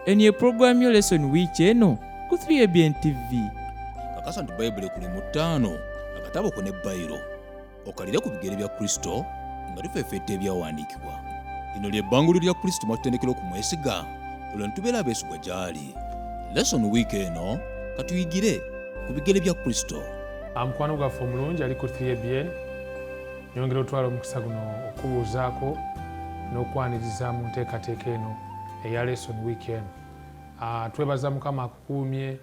Eno ye pulogulaamu yo Lesson Week eno ku 3ABN TV. Kakasa nti Bayibuli ekuli mu ttaano, akatabo ko ne bayiro, okalire ku bigere bya Kristo nga tufeefeeta ebyawandiikibwa. Lino lye bbangulo lya Kristo mwatutendekera okumwesiga olwo ne tubeera abeesigwa gy'ali. Lesson Week eno katuyigire ku bigere bya Kristo. Mukwano gwaffe omulungi ali ku 3ABN, nyongera otwala omukisa guno okubuuzaako n'okwaniriza mu nteekateeka eno eya Lesson Week eno. Twebaza Mukama akukuumye,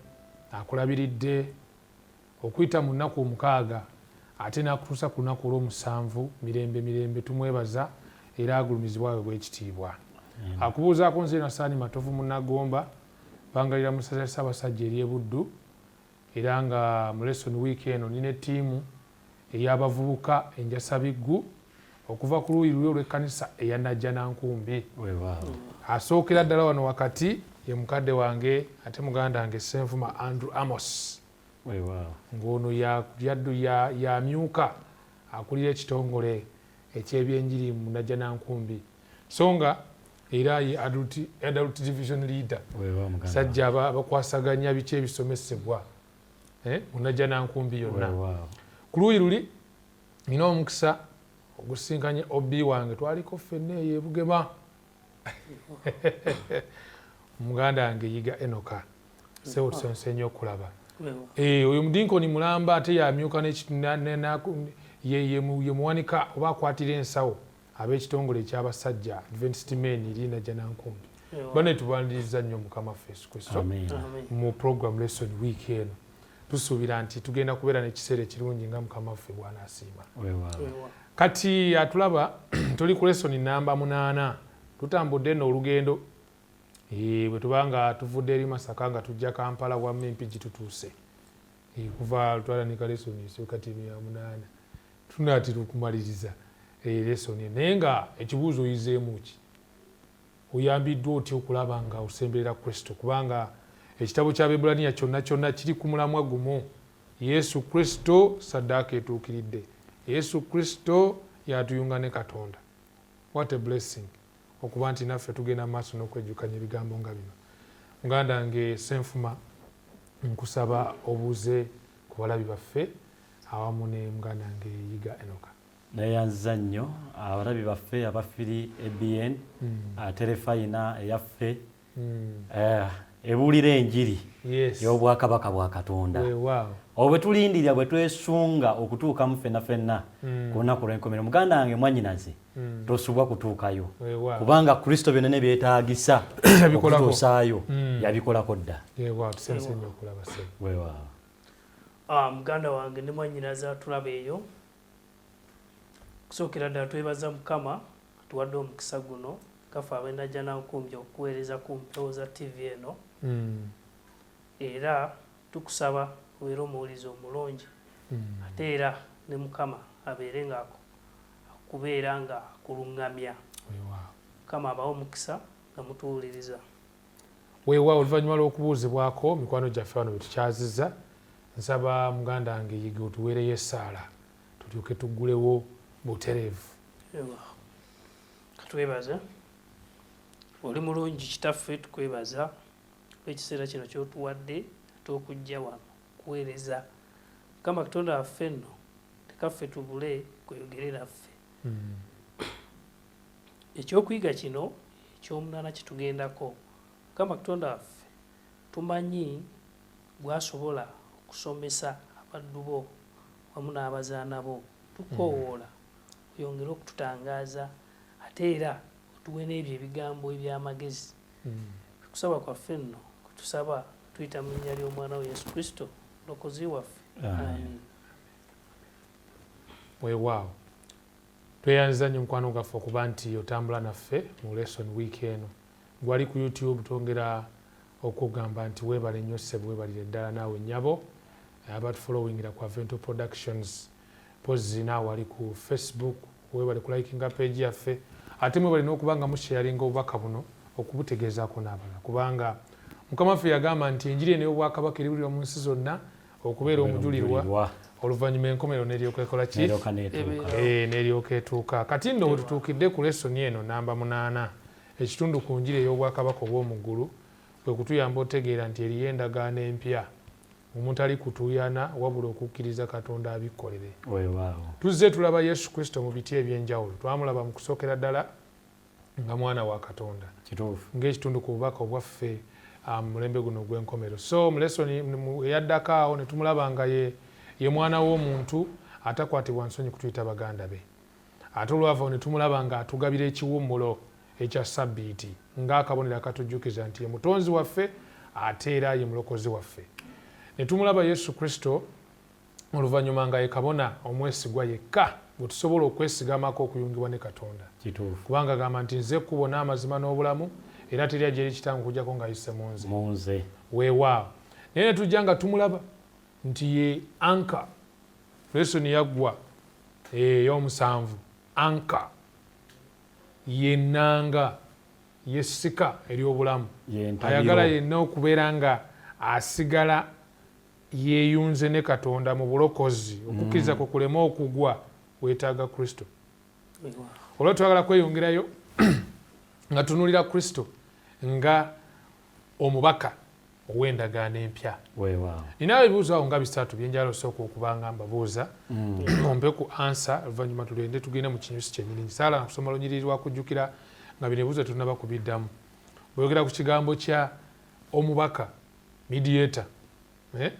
akulabiridde okuyita mu nnaku 6 ate n'akutuusa ku lunaku olw'omusanvu mirembe mirembe. Tumwebaza era agulumizibwa aweebwe ekitiibwa. Akubuuzaako nze Nasaani Matovu Munnagomba, bangalira mu ssaza lya Ssaabasajja ery'e Buddu, era nga mu Lesson Week eno nina ettiimu ey'abavubuka enjasabiggu okuva ku luuyi luli olw'ekkanisa eya Najjanankumbi. Asookera ddala wano wakati ye mukadde wange ate muganda wange Ssenvuma Andrew Amos, ng'ono yamyuka akulira ekitongole eky'ebyenjiri mu Najjanankumbi, so nga era ye adult division leader, sajja abakwasaganya biki ebisomesebwa mu Najjanankumbi yonna. Ku luuyi luli nina omukisa ogusinkanye OB wange, twaliko ffenna eyo ebugema, muganda wange Yiga Enoka. Sebo, tusanyuse nnyo okulaba. Oyo mudinkoni mulamba ate yamyuka ye muwanika oba akwatira ensawo ab'ekitongole eky'abasajja Adventist Men eri Najjanankumbi. Bane tubaniriza nnyo Mukama waffe Yesu Kristo mu program Lesson Week eno. Tusuubira nti tugenda kubeera n'ekiseera ekirungi nga Mukama waffe bw'anaasiima. Kati atulaba tuli ku lesson namba 8, tutambudde nno olugendo bwe tuba nga tuvudde eri Masaka nga tujja Kampala, wamma Empigi tutuuse. Kuva twatandika lesson esooka kati eno ya 8, tunaatera okumaliriza lesson, naye nga ekibuuzo oyizeemu ki? Oyambiddwa otya okulaba nga osemberera Kristo? Kubanga ekitabo ky'Abebbulaniya kyonna kyonna kiri ku mulamwa gumu: Yesu Kristo saddaaka etuukiridde, Yesu Kristo yatuyunga ne Katonda. What a blessing okuba nti naffe tugenda mu maaso n'okwejjukanya ebigambo nga bino. Muganda wange Ssenfuma, nkusaba obuuze ku balabi baffe awamu ne muganda wange Yiga Enoka. Neeyanziza nnyo abalabi baffe aba Free ABN, terefayina eyaffe ebuulira enjiri y'obwakabaka bwa Katonda. Obwo bwe tulindirira, bwe twesunga okutuukamu ffenna ffenna ku lunaku lw'enkomerero. Muganda wange, mwannyinaze, tosubwa kutuukayo, kubanga Kristo byonna ne byetaagisa okutuusaayo yabikolako dda. Weewaawo. Muganda wange ne mwannyinaze atulaba eyo, kusookera ddala twebaza Mukama atuwadde omukisa guno gaffe ab'e Najjanankumbi okuweereza ku mpewo za TV eno. Era tukusaba obeere omuwulizi omulungi, ate era ne Mukama abeere nga akubeera nga akuluŋŋamya. Mukama abawe omukisa nga mutuwuliriza. Weewaawo. Oluvannyuma lw'okubuuzibwako mikwano gyaffe wano betukyaziza, nsaba muganda wange Yiga otuweereyo essaala tulyoke tuggulewo butereevu. Katwebaze. Oli mulungi Kitaffe, tukwebaza olw'ekiseera kino ky'otuwadde ate okujja wano kuweereza. Mukama Katonda waffe, nno tekaffe tubule kweyogere naffe. Ekyokuyiga kino ekyomunaana kyetugendako, Mukama Katonda waffe, tumanyi gwasobola okusomesa abaddu bo wamu n'abazaana bo. Tukoowoola oyongere okututangaaza ate era otuwe n'ebyo ebigambo eby'amagezi. Okusaba kwaffe nno kutusaba tuyita mu linnya ly'omwana we Yesu Kristo Mulokozi waffe, amiina. Weewaawo, tweyanziza nnyo mukwano gwaffe okuba nti otambula naffe mu Lesson Week eno. Gwali ku YouTube, twongera okugamba nti weebale nnyo ssebo, weebalire ddala naawe nnyabo abatufollowingira ku Avento Productions, pozzi naawe ali ku Facebook, weebale kulikinga page yaffe, ate mwebale n'okuba nga musharinga obubaka buno okubutegeezaako n'abalala, kubanga Mukama waffe yagamba nti enjiri eno ey'obwakabaka eriwulirwa mu nsi zonna okubeera omujulirwa, oluvannyuma enkomerero n'eryoka ekola ki? N'eryoka etuuka. Kati nno we tutuukidde ku lesoni eno namba 8, ekitundu ku njiri ey'obwakabaka obw'omu ggulu. Kwe kutuyamba otegeera nti eriyo endagaano empya omutali kutuuyana wabula okukkiriza Katonda abikkolere. Tuzze tulaba Yesu Kristo mu biti eby'enjawulo. Twamulaba mu kusookera ddala nga mwana wa Katonda ng'ekitundu ku bubaka obwaffe mu mulembe guno ogw'enkomero. So mu lesoni eyaddako awo ne tumulaba nga ye mwana w'omuntu atakwatibwa nsonyi kutuyita baganda be. Ate olwava awo ne tumulaba nga atugabira ekiwummulo ekya Ssabbiiti ng'akabonero akatujjukiza nti ye Mutonzi waffe ate era ye Mulokozi waffe. Ne tumulaba Yesu Kristo oluvannyuma nga ye Kabona omwesigwa yekka gwe tusobola okwesigamako okuyungibwa ne Katonda. Kubanga agamba nti, Nze kkubo n'amazima n'obulamu, era teri ajja eri Kitange okuggyako ng'ayise mu nze. Mu nze. Weewaawo. Naye ne tujja nga tumulaba nti ye anchor. Lesoni yaggwa ey'omusanvu, anchor. Ye nnanga, ye ssika ery'obulamu. Ayagala yenna okubeera nga asigala yeeyunze ne Katonda mu bulokozi, okukkiriza kwe kuleme okugwa, weetaaga Kristo. Olwa twagala kweyongerayo nga tunuulira Kristo nga omubaka ow'endagaano empya. Ninawo ebibuuzo awo nga bisatu bye njagala osooka okuba nga mbabuuza, ompe ku ansa, oluvannyuma tugende tugende mu kinyusi kyennyini. Saala kusoma lunyiriri lwa kujjukira nga bino ebibuuzo tetunnaba kubiddamu. Bw'oyogera ku kigambo kya omubaka, mediator, eh?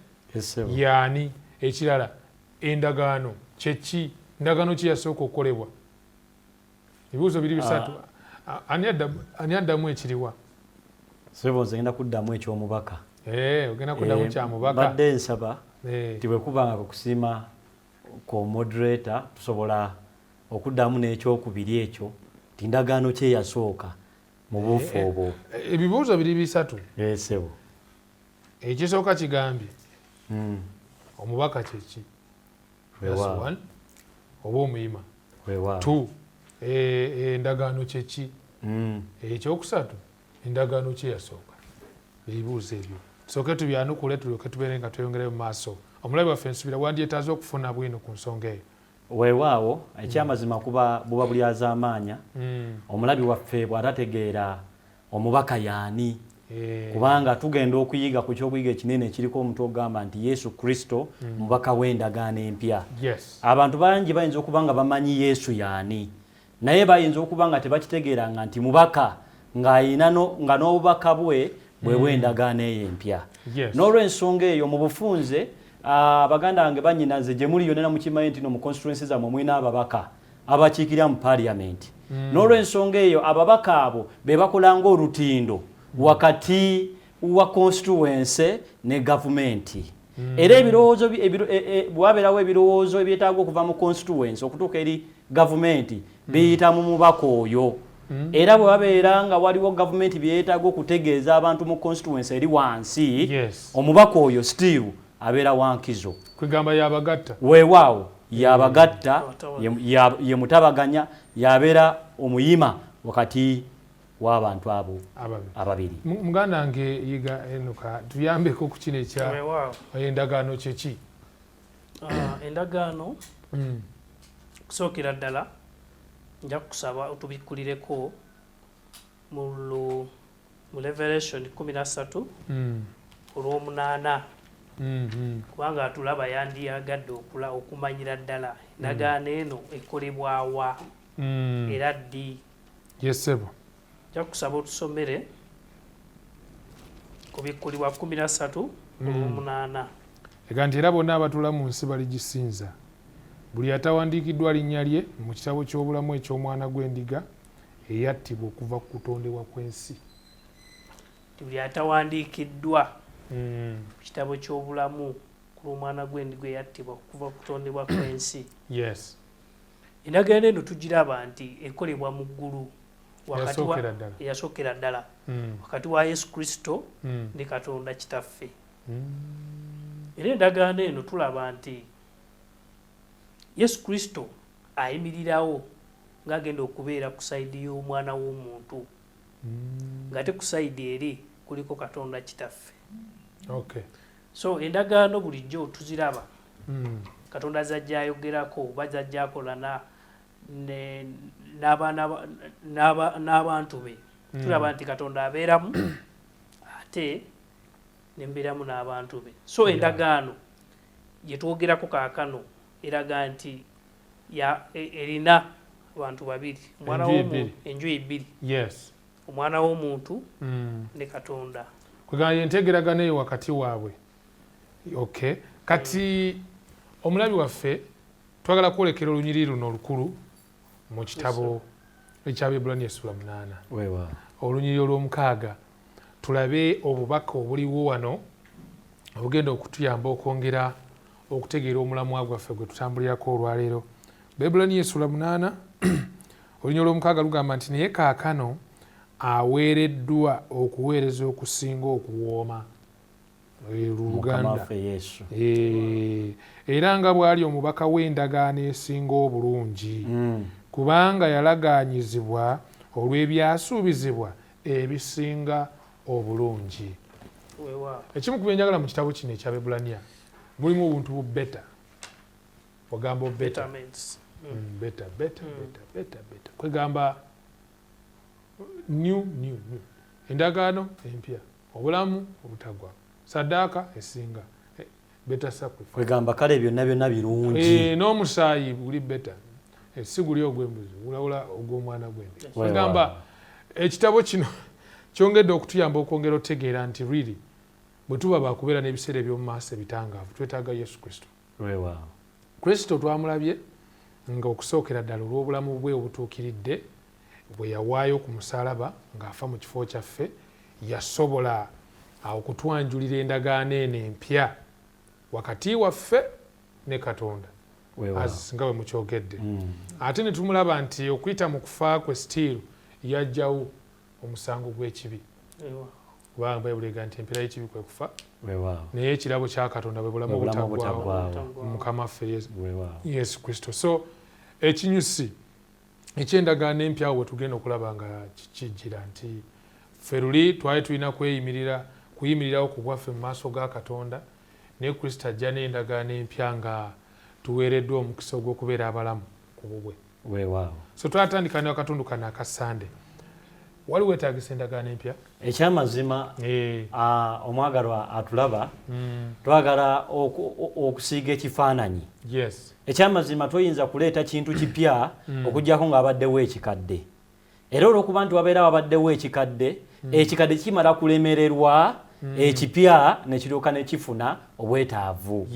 Yaani? Ekirala, endagaano kye ki? Ndagaano ki yasooka okukolebwa? Ebibuuzo biri bisatu. Ani addamu ekiriwa? Ssebo, nze ngenda kuddamu eky'omubaka. Ogenda kuddamu kya mubaka. Mbadde nsaba nti bwe kuba nga kusiima ku moderator tusobola okuddamu n'ekyokubiri ekyo nti ndagaano ki eyasooka mu buufu obwo. Ebibuuzo biri bisatu. Ssebo. Ekisooka kigambye omubaka kye ki? Oba omuyima. Two, endagaano kye ki? Ekyokusatu, endagaano ki eyasooka? Ebibuuzo ebyo tusooke tubyanukule tulyoke tubeere nga tweyongerayo mu maaso. Omulabi waffe nsuubira wandyetaaze okufuna bwino ku nsonga eyo. Weewaawo, ekyamazima kuba buba bulyazaamaanya omulabi waffe bw'atategeera omubaka y'ani, kubanga tugenda okuyiga ku ky'okuyiga ekinene ekiriko omutwe ogugamba nti Yesu Kristo mubaka w'endagaano empya. Abantu bangi bayinza okuba nga bamanyi Yesu y'ani, naye bayinza okuba nga tebakitegeeranga nti mubaka ng'alina nga n'obubaka bwe bwe bw'endagaano eyo empya. N'olw'ensonga eyo mu bufunze, baganda bange bannyina nze gye muli yonna mukimanyi nti no mu constituency zammwe mulina ababaka abakiikirira mu parliament. N'olw'ensonga eyo ababaka abo be bakola ng'olutindo wakati wa constituency ne gavumenti. Era ebirowoozo bwabeerawo ebirowoozo ebyetaaga okuva mu constituency okutuuka eri gavumenti biyita mu mubaka oyo. Era bwe babeera nga waliwo gavumenti byeyetaaga okutegeeza abantu mu constituency eri wansi, omubaka oyo still abeera wa nkizo. Kwegamba yabagatta. Weewaawo yabagatta, ye mutabaganya, yabeera omuyima wakati w'abantu abo ababiri. Muganda wange Yiga Enoka, tuyambeko ku kino ekya endagaano kye ki? Endagaano okusookera ddala nja kukusaba otubikkulireko mu Revelation 13 olw'omunaana, kubanga atulaba yandiyagadde okumanyira ddala endagaano eno ekolebwawa era ddi. Yes, ssebo. Nja kukusaba otusomere kubikkulibwa 13 olw'omunaana. Ega nti era bonna abatuula mu nsi baligisinza, buli atawandiikiddwa linnya lye mu kitabo ky'obulamu eky'Omwana gw'Endiga eyattibwa okuva ku kutondebwa kw'ensi. Buli atawandiikiddwa mu kitabo ky'obulamu ku lw'Omwana gw'Endiga eyattibwa okuva ku kutondebwa kw'ensi. Yes. Endagaano eno tugiraba nti ekolebwa mu ggulu eyasookera ddala wakati wa Yesu Kristo ne Katonda Kitaffe. Era endagaano eno tulaba nti Yesu Kristo ayimirirawo ng'agenda okubeera ku sayidi y'Omwana w'omuntu, ng'ate ku sayidi eri kuliko Katonda Kitaffe. So endagaano bulijjo tuziraba Katonda zajja ayogerako oba zajja akola n'abantu be. Tulaba nti Katonda abeeramu ate Ate nembeeramu n'abantu be. So endagaano gye twogerako kaakano eraga nti erina abantu babiri, omwana Enjuyi w'omuntu, bbiri. Enjuyi bbiri. Omwana w'omuntu ne Katonda. Kwegamba entegeragano eyo wakati waabwe. Okay, kati omulabi waffe, twagala kwolekera olunyiriri luno olukulu mu kitabo eky'Abaebbulaniya essula 8, olunyiriri olw'omukaaga, tulabe obubaka obuliwo wano obugenda okutuyamba okwongera okutegeera omulamwa gwaffe gwe tutambulirako olwaleero. Baebbulaniya essula 8, olunyiriri olw'omukaaga lugamba nti, "Naye kaakano aweereddwa okuweereza okusinga okuwooma." Mukama Luganda. waffe Yesu. Era nga bw'ali omubaka w'endagaano esinga obulungi, kubanga yalagaanyizibwa olw'ebyasuubizibwa ebisinga obulungi. Weewaawo. Ekimu ku byenjagala mu kitabo kino eky'Abaebbulaniya, mulimu obuntu bu better, ogamba better. Betterments. Better, better, better, better, better. Kwegamba new, new, new, endagaano empya, obulamu obutaggwa, saddaaka esinga, better sacrifice. Kwegamba kale byonna byonna birungi. N'omusaayi guli better. Si guli ogw'embuzi, gulawula ogw'omwana gw'endiga. Weewaawo. Kwegamba ekitabo kino kyongedde okutuyamba okwongera otegeera nti really bwe tuba bakubeera n'ebiseera eby'omu maaso ebitangaavu, twetaaga Yesu Kristo. Kristo twamulabye nga okusookera ddala olw'obulamu bwe obutuukiridde bwe yawaayo ku musaalaba ng'afa mu kifo kyaffe, yasobola okutwanjulira endagaano eno empya wakati waffe ne Katonda, as nga bwe mukyogedde. Ate ne tumulaba nti okuyita mu kufa kwe still yajjawo omusango gw'ekibi, kubanga Bayibuli ega nti empeera y'ekibi kwe kufa, naye ekirabo kya Katonda bwe bulamu Bwe bulamu obutaggwaawo obutaggwaawo. Mukama waffe Yesu Kristo. So ekinyusi ekyendagaano empya awo wetugenda okulaba nga kijjira nti ffe luli twali tulina kweyimirira, kuyimirirawo ku bwaffe mu maaso ga Katonda, naye Kristo ajja n'endagaano empya nga tuweereddwa omukisa ogw'okubeera abalamu ku bubwe. So twatandika nakatundu kano akasande, wali weetagisa endagaano empya. Ekyamazima, omwagalwa atulaba, twagala okusiiga ekifaananyi. Ekyamazima, toyinza kuleeta kintu kipya okugyako ng'abaddewo ekikadde. Era olwokuba nti wabeera wabaddewo ekikadde, ekikadde kimala kulemererwa, ekipya nekiryoka nekifuna obwetaavu.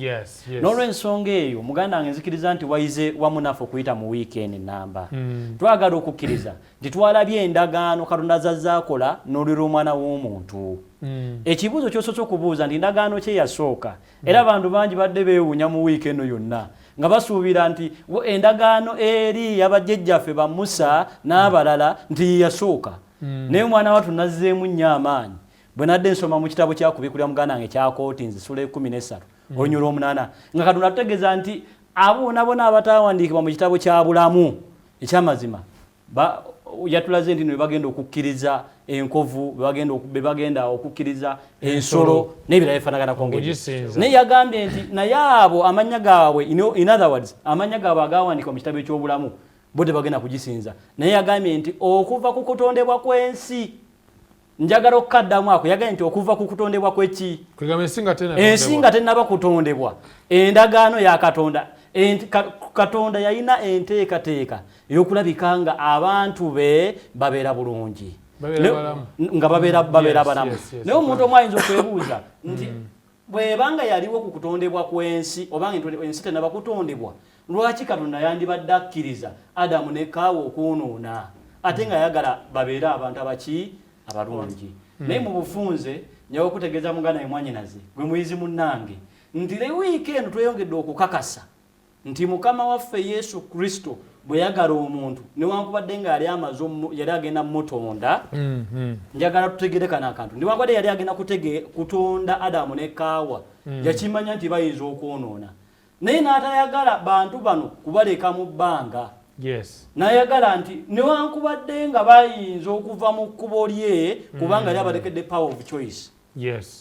N'olwensonga eyo, muganda wange, nzikiriza nti wayize wamu naffe okuyita mu wiiki eno enamba. Twagala okukkiriza nti twalabye endagaano Katonda zazaakola n'olwera omwana w'omuntu. Ekibuuzo kyosoose okubuuza nti ndagaano ki eyasooka? Era abantu bangi badde beewuunya mu wiiki eno yonna nga basuubira nti endagaano eri yabajjajjaffe ba Musa n'abalala nti ye yasooka. Naye omwana wattu, nazzeemu nnyo amaanyi bwe nadde nsoma mu kitabo kyakubikulira, muganda wange, kyakooti nze sula 13 olunyiriri olw'omunaana, nga Katonda atutegeeza nti abo bona abatawandiikibwa mu kitabo kya bulamu, ekyamazima yatulaze nti no bebagenda okukkiriza enkovu, bebagenda okukkiriza ensolo n'ebirala bifaanaganako ng'ebyo. Okugisinza. Naye yagambye nti naye abo amannya gaabwe, in other words, amannya gaabwe agawandiikibwa mu kitabo eky'obulamu, bo tebagenda kugisinza. Naye yagambye nti okuva ku kutondebwa kw'ensi, njagala okukaddamu ako, yagambye nti okuva ku kutondebwa kw'eki? Kwegamba ensi nga Ensi nga tennaba kutondebwa, endagaano ya Katonda, Katonda yalina enteekateeka ey'okulabika nga abantu be babeera bulungi. Babeera balamu. Nga babeera balamu. Naye omuntu omu ayinza okwebuuza nti bw'ebanga yaliwo ku kutondebwa kw'ensi, obanga ensi tennaba kutondebwa, lwaki Katonda yandibadde akkiriza Adamu ne Kaawa okwonoona, ate nga yagala babeere abantu abaki abalungi? Naye mu bufunze njawo okutegeeza muganda we, mwanyinaze, gwe muyizi munnange, nti le wiiki eno tweyongedde okukakasa nti Mukama waffe Yesu Kristo bwe yagala omuntu, newankubadde nga yali amaze yali agenda mutonda. Njagala tutegere kano akantu. Newankubadde yali agenda kutonda Adamu ne Kaawa, yakimanya nti bayinza okwonoona, naye n'atayagala bantu bano kubaleka mu bbanga. N'ayagala nti newankubadde nga bayinza okuva mu kkubo lye, kubanga yali abalekedde power of choice.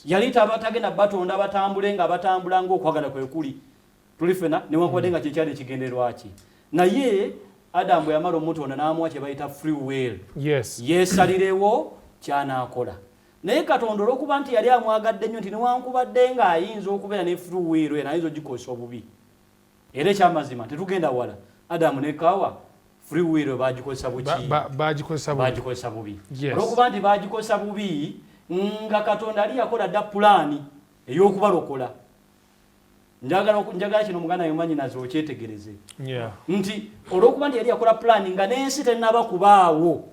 Yali tagenda batonda batambule nga batambula ng'okwagala kwe kuli tuli fena, newankubadde nga kyekyali ekigendererwa ki. Naye Adamu bwe yamala omutonda, n'amuwa kye bayita free will, yeesalirewo ky'anaakola. Naye Katonda olw'okuba nti yali amwagadde nnyo, nti newankubadde ng'ayinza okubeera ne free will eno, ayinza ogikozesa obubi. Era ekyamazima tetugenda wala, Adamu ne Kawa free will bagikozesa buki? Bagikozesa bubi. Bagikozesa bubi. Olw'okuba nti bagikozesa bubi, nga Katonda ali yakola dda pulaani ey'okubalokola. Njagala kino muganda wange mwannyinaze okyetegereze, nti olw'okuba nti yali yakola pulaani nga n'ensi tennaba kubaawo,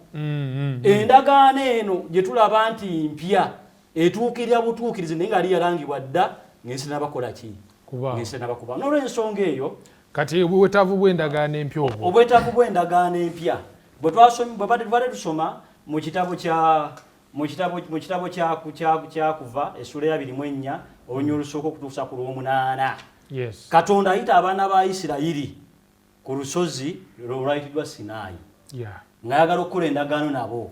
endagaano eno gye tulaba nti mpya etuukirira butuukirizi, naye ng'ali yalangibwa dda ng'ensi tennaba kukola ki? Ng'ensi tennaba kubaawo. N'olw'ensonga eyo, Kati obwetaavu bw'endagaano empya obwo, obwetaavu bw'endagaano empya bwe tubadde tusoma mu kitabo kya mu kitabo mu kitabo kya kya kya Kuva essula ya 24 olunyiriri olusooka okutuusa ku lw'omunaana, Katonda ayita abaana ba Isirayiri ku lusozi olwayitiddwa Sinaayi, ng'ayagala okukola endagaano nabo.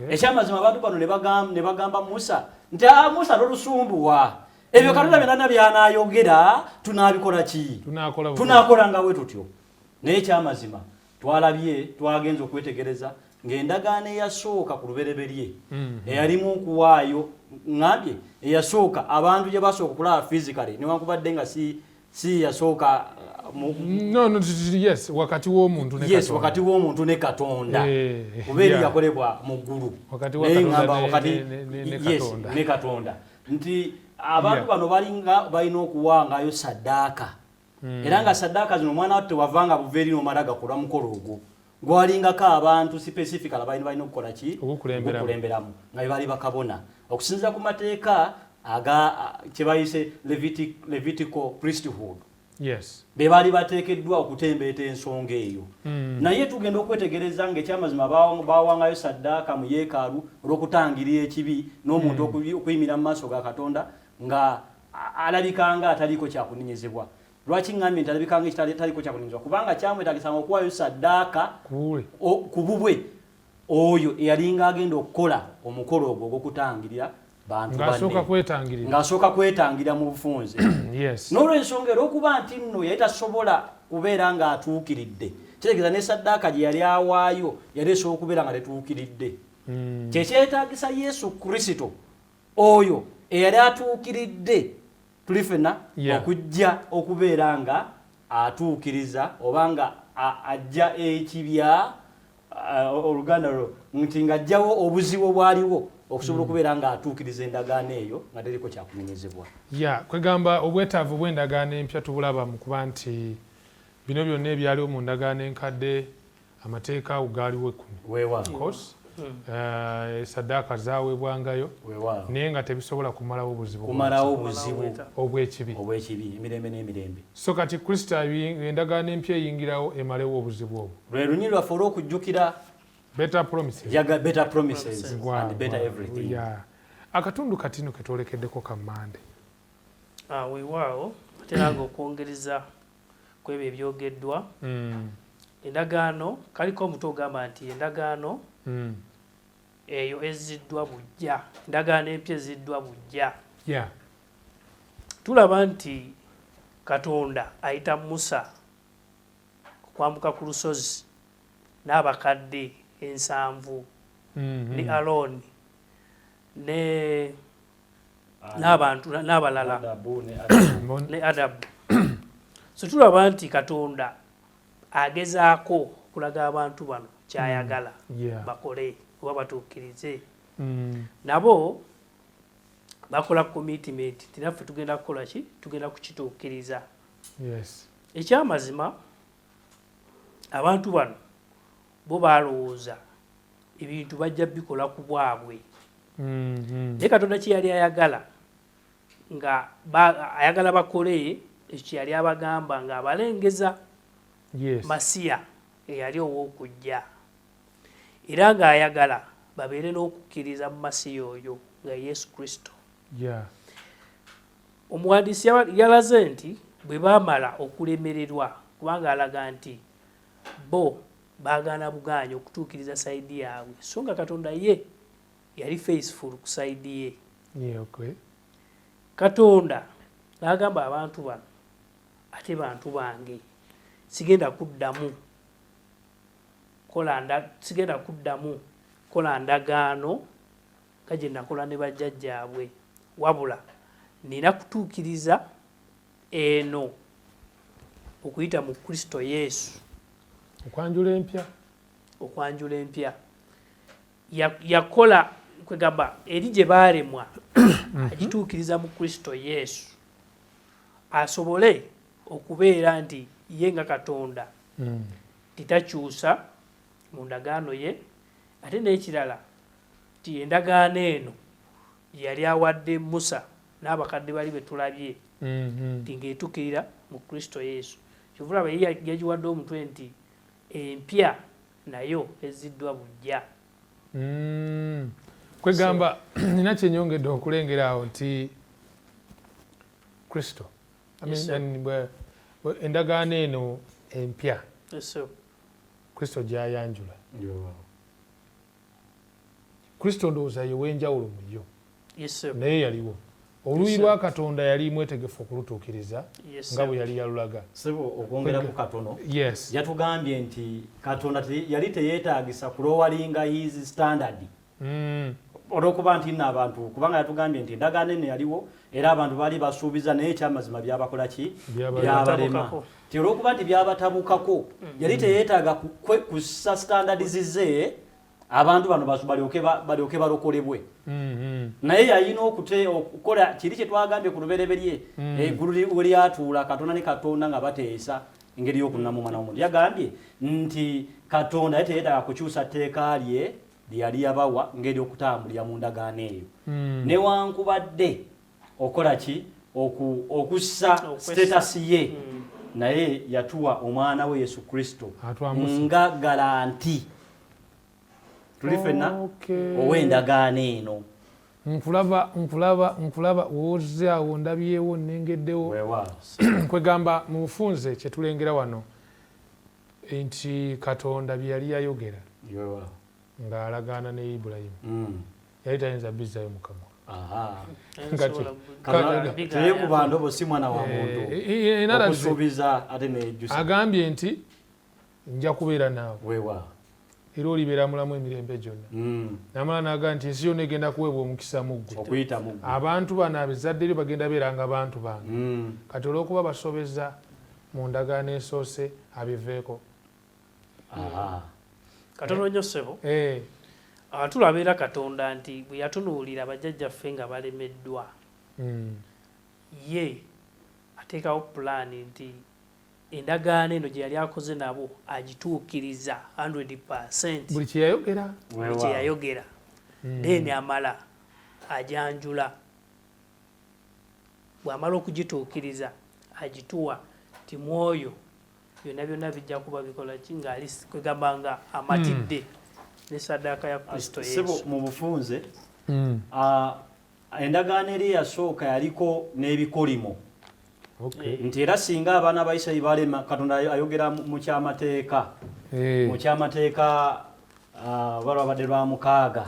Ekyamazima abantu bano ne bagamba Musa nti, "Ah, Musa, tolusumbuwa, ebyo Katonda byonna by'anaayogera tunaabikola ki? Tunaakola nga bwe tutyo." Naye ekyamazima twalabye, twagenza okwetegereza ng'endagaano eyasooka ku lubereberye eyalimu okuwaayo, ŋŋambye eyasooka abantu gye basooka okulaba physically, newankubadde nga si yasooka. No, yes, wakati w'omuntu ne Yes, wakati w'omuntu ne Katonda, kuba eri yakolebwa mu ggulu, naye ŋŋamba wakati, yes, ne Katonda, nti abantu bano balinga balina okuwangayo saddaaka, era nga saddaaka zino, omwana wattu, tewavanga buva eri n'omala gakola mukolo ogwo. Gwalingako abantu specifically balina okukola ki? Okukulemberamu, nga be bali bakabona okusinziira ku mateeka aga kye bayise Levitical priesthood. Be baali bateekeddwa okutembeeta ensonga eyo. Naye tugenda okwetegereza ng'ekyamazima bawangayo saddaaka mu yeekaalu olw'okutangirira ekibi n'omuntu okuyimira mu maaso ga Katonda nga alabika nga ataliiko kyakunenyezebwa. Lwaki ŋŋambye nti alabika nga ekitaliiko kyakunenyezebwa? Kubanga kyamwetagisanga okuwaayo saddaaka ku bubwe, oyo eyalinga agenda okukola omukolo ogwo ogw'okutangirira bantu. Ng'asooka kwetangira mu bufunze. N'olwensonga era okuba nti nno yali tasobola kubeera ng'atuukiridde, kitegeeza ne saddaaka gye yali awaayo yali esobola okubeera nga tetuukiridde. Kyekyetaagisa Yesu Kristo oyo eyali atuukiridde, tuli fena, okujja okubeera nga atuukiriza oba nga ajja ekibya, oluganda lwo nti ng'ajjawo obuzibu obwaliwo okusobola okubeera ng'atuukiriza endagaano eyo nga teriko kyakunenyezebwa. Ya, kwegamba obwetaavu bw'endagaano empya tubulaba mu kuba nti bino byonna ebyaliwo mu ndagaano enkadde, amateeka awo gaaliwo 10, saddaaka zaweebwangayo, naye nga tebisobola kumalawo buzibu. Kumalawo buzibu. Obw'ekibi. Obw'ekibi emirembe n'emirembe. So kati Kristo, endagaano empya eyingirawo emalewo obuzibu obwo. Lwe lunyiriri lwaffe olw'okujjukira. Better promises. Better promises and better everything. Yeah. Akatundu katino ketwolekeddeko ka Mande. Ah, weewaawo, ate era nga okwongereza ku ebyo ebyogeddwa, endagaano kaliko omutwe ogamba nti endagaano eyo ezziddwa bujja, endagaano empya ezziddwa bujja. Tulaba nti Katonda ayita Musa okwambuka ku lusozi n'abakadde 70 ne Alooni ne n'abantu n'abalala ne Adabu. So tulaba nti Katonda agezaako okulaga abantu bano kyayagala bakole oba batuukirize. Nabo bakola commitment nti naffe tugenda kukola ki? Tugenda kukituukiriza. Ekyamazima abantu bano bo balowooza ebintu bajja bikola ku bwabwe, naye Katonda kye yali ayagala nga ayagala bakole ekyo kye yali abagamba ng'abalengeza Masiya eyali ow'okujja, era ng'ayagala babeere n'okukkiriza mu Masiya oyo nga Yesu Kristo. Omuwandiisi yalaze nti bwe baamala okulemererwa, kubanga alaga nti bo baagaana bugaanyi okutuukiriza side yaabwe, so nga Katonda ye yali faithful ku side ye. Katonda n'agamba abantu bano, ate bantu bange, sigenda kuddamu kola ndagaano. nga gye nakola ne bajjajjaabwe, wabula nina kutuukiriza eno okuyita mu Kristo Yesu. Okwanjula empya. Okwanjula empya. Yakola kwegamba eri gye baalemwa agituukiriza mu Kristo Yesu, asobole okubeera nti ye nga Katonda titakyusa mu ndagaano ye. Ate n'ekirala nti endagaano eno yali awadde Musa n'abakadde bali be tulabye nti ng'etukirira mu Kristo Yesu. Kyova olaba ye yagiwadde omutwe nti empya nayo ezziddwa buggya. Kwegamba nina kyenyongedde okulengera awo nti Kristo, I mean, endagaano eno empya Kristo gy'ayanjula. Kristo ndowooza ye w'enjawulo mu yo, naye yaliwo. Oluuyi lwa Katonda yali mwetegefu okulutuukiriza nga bwe yali yalulaga. Ssebo, okwongerako katono, yatugambye nti Katonda yali teyeetaagisa kuloweringa his standard olw'okuba nti nno abantu, kubanga yatugambye nti endagaano eno yaliwo era abantu baali basuubiza, naye ekyamazima byabakola ki? Byabalema. Ti olw'okuba nti byabatabukako, yali teyeetaaga kussa standards ze abantu bano balyoke balokolebwe, naye yalina okukola kiri kye twagambye ku lubereberye, eggulu we lyatuula Katonda ne Katonda nga bateesa engeri y'okununula omwana w'omuntu. Yagambye nti Katonda ye teyeetaaga kukyusa tteeka lye lyeyali yabawa ngeri okutambulira mu ndagaano eyo, newankubadde okola ki, okussa status ye, naye yatuwa omwana we Yesu Kristo nga guarantee tuli ffenna ow'endagaano eno. Nkulaba, nkulaba, nkulaba woozze awo, ndabyewo, nnengeddewo. Kwegamba mu bufunze kyetulengera wano nti Katonda bye yali yayogera ng'alagaana ne Ibulayimu yali tayinza bizzayo mu kamwa. Teyekuba ndobo, si mwana wa muntu okusuubiza ate nejjusa. Agambye nti nja kubeera naawe era olibeera mulamu emirembe gyonna. Namala naga nti ensi yonna egenda kuweebwa omukisa mu ggwe. Okuyita mu ggwe. Abantu bano abezadde lyo bagenda beeranga bantu bange. Kati olw'okuba basobeza mu ndagaano esoose, abiveeko. Katono nnyo, ssebo. Tulaba era Katonda nti bwe yatunuulira bajjajjaffe nga balemeddwa, ye ateekawo pulaani nti endagaano eno gye yali akoze nabo agituukiriza 100. Buli kyeyayogera. Buli kye yayogera. Then amala ajanjula, bw'amala okugituukiriza agituwa ti mwoyo byonna byonna bijja kuba bikola ki, ngaali kwegamba nga amatidde ne saddaaka ya Kristo Ssebo, Yesu. Mu bufunze, endagaano eri eyasooka yaliko n'ebikolimo nti era singa abaana ba Isirayiri balema, Katonda ayogera mu kyamateeka, mu kyamateeka oba lwabadde lwa 6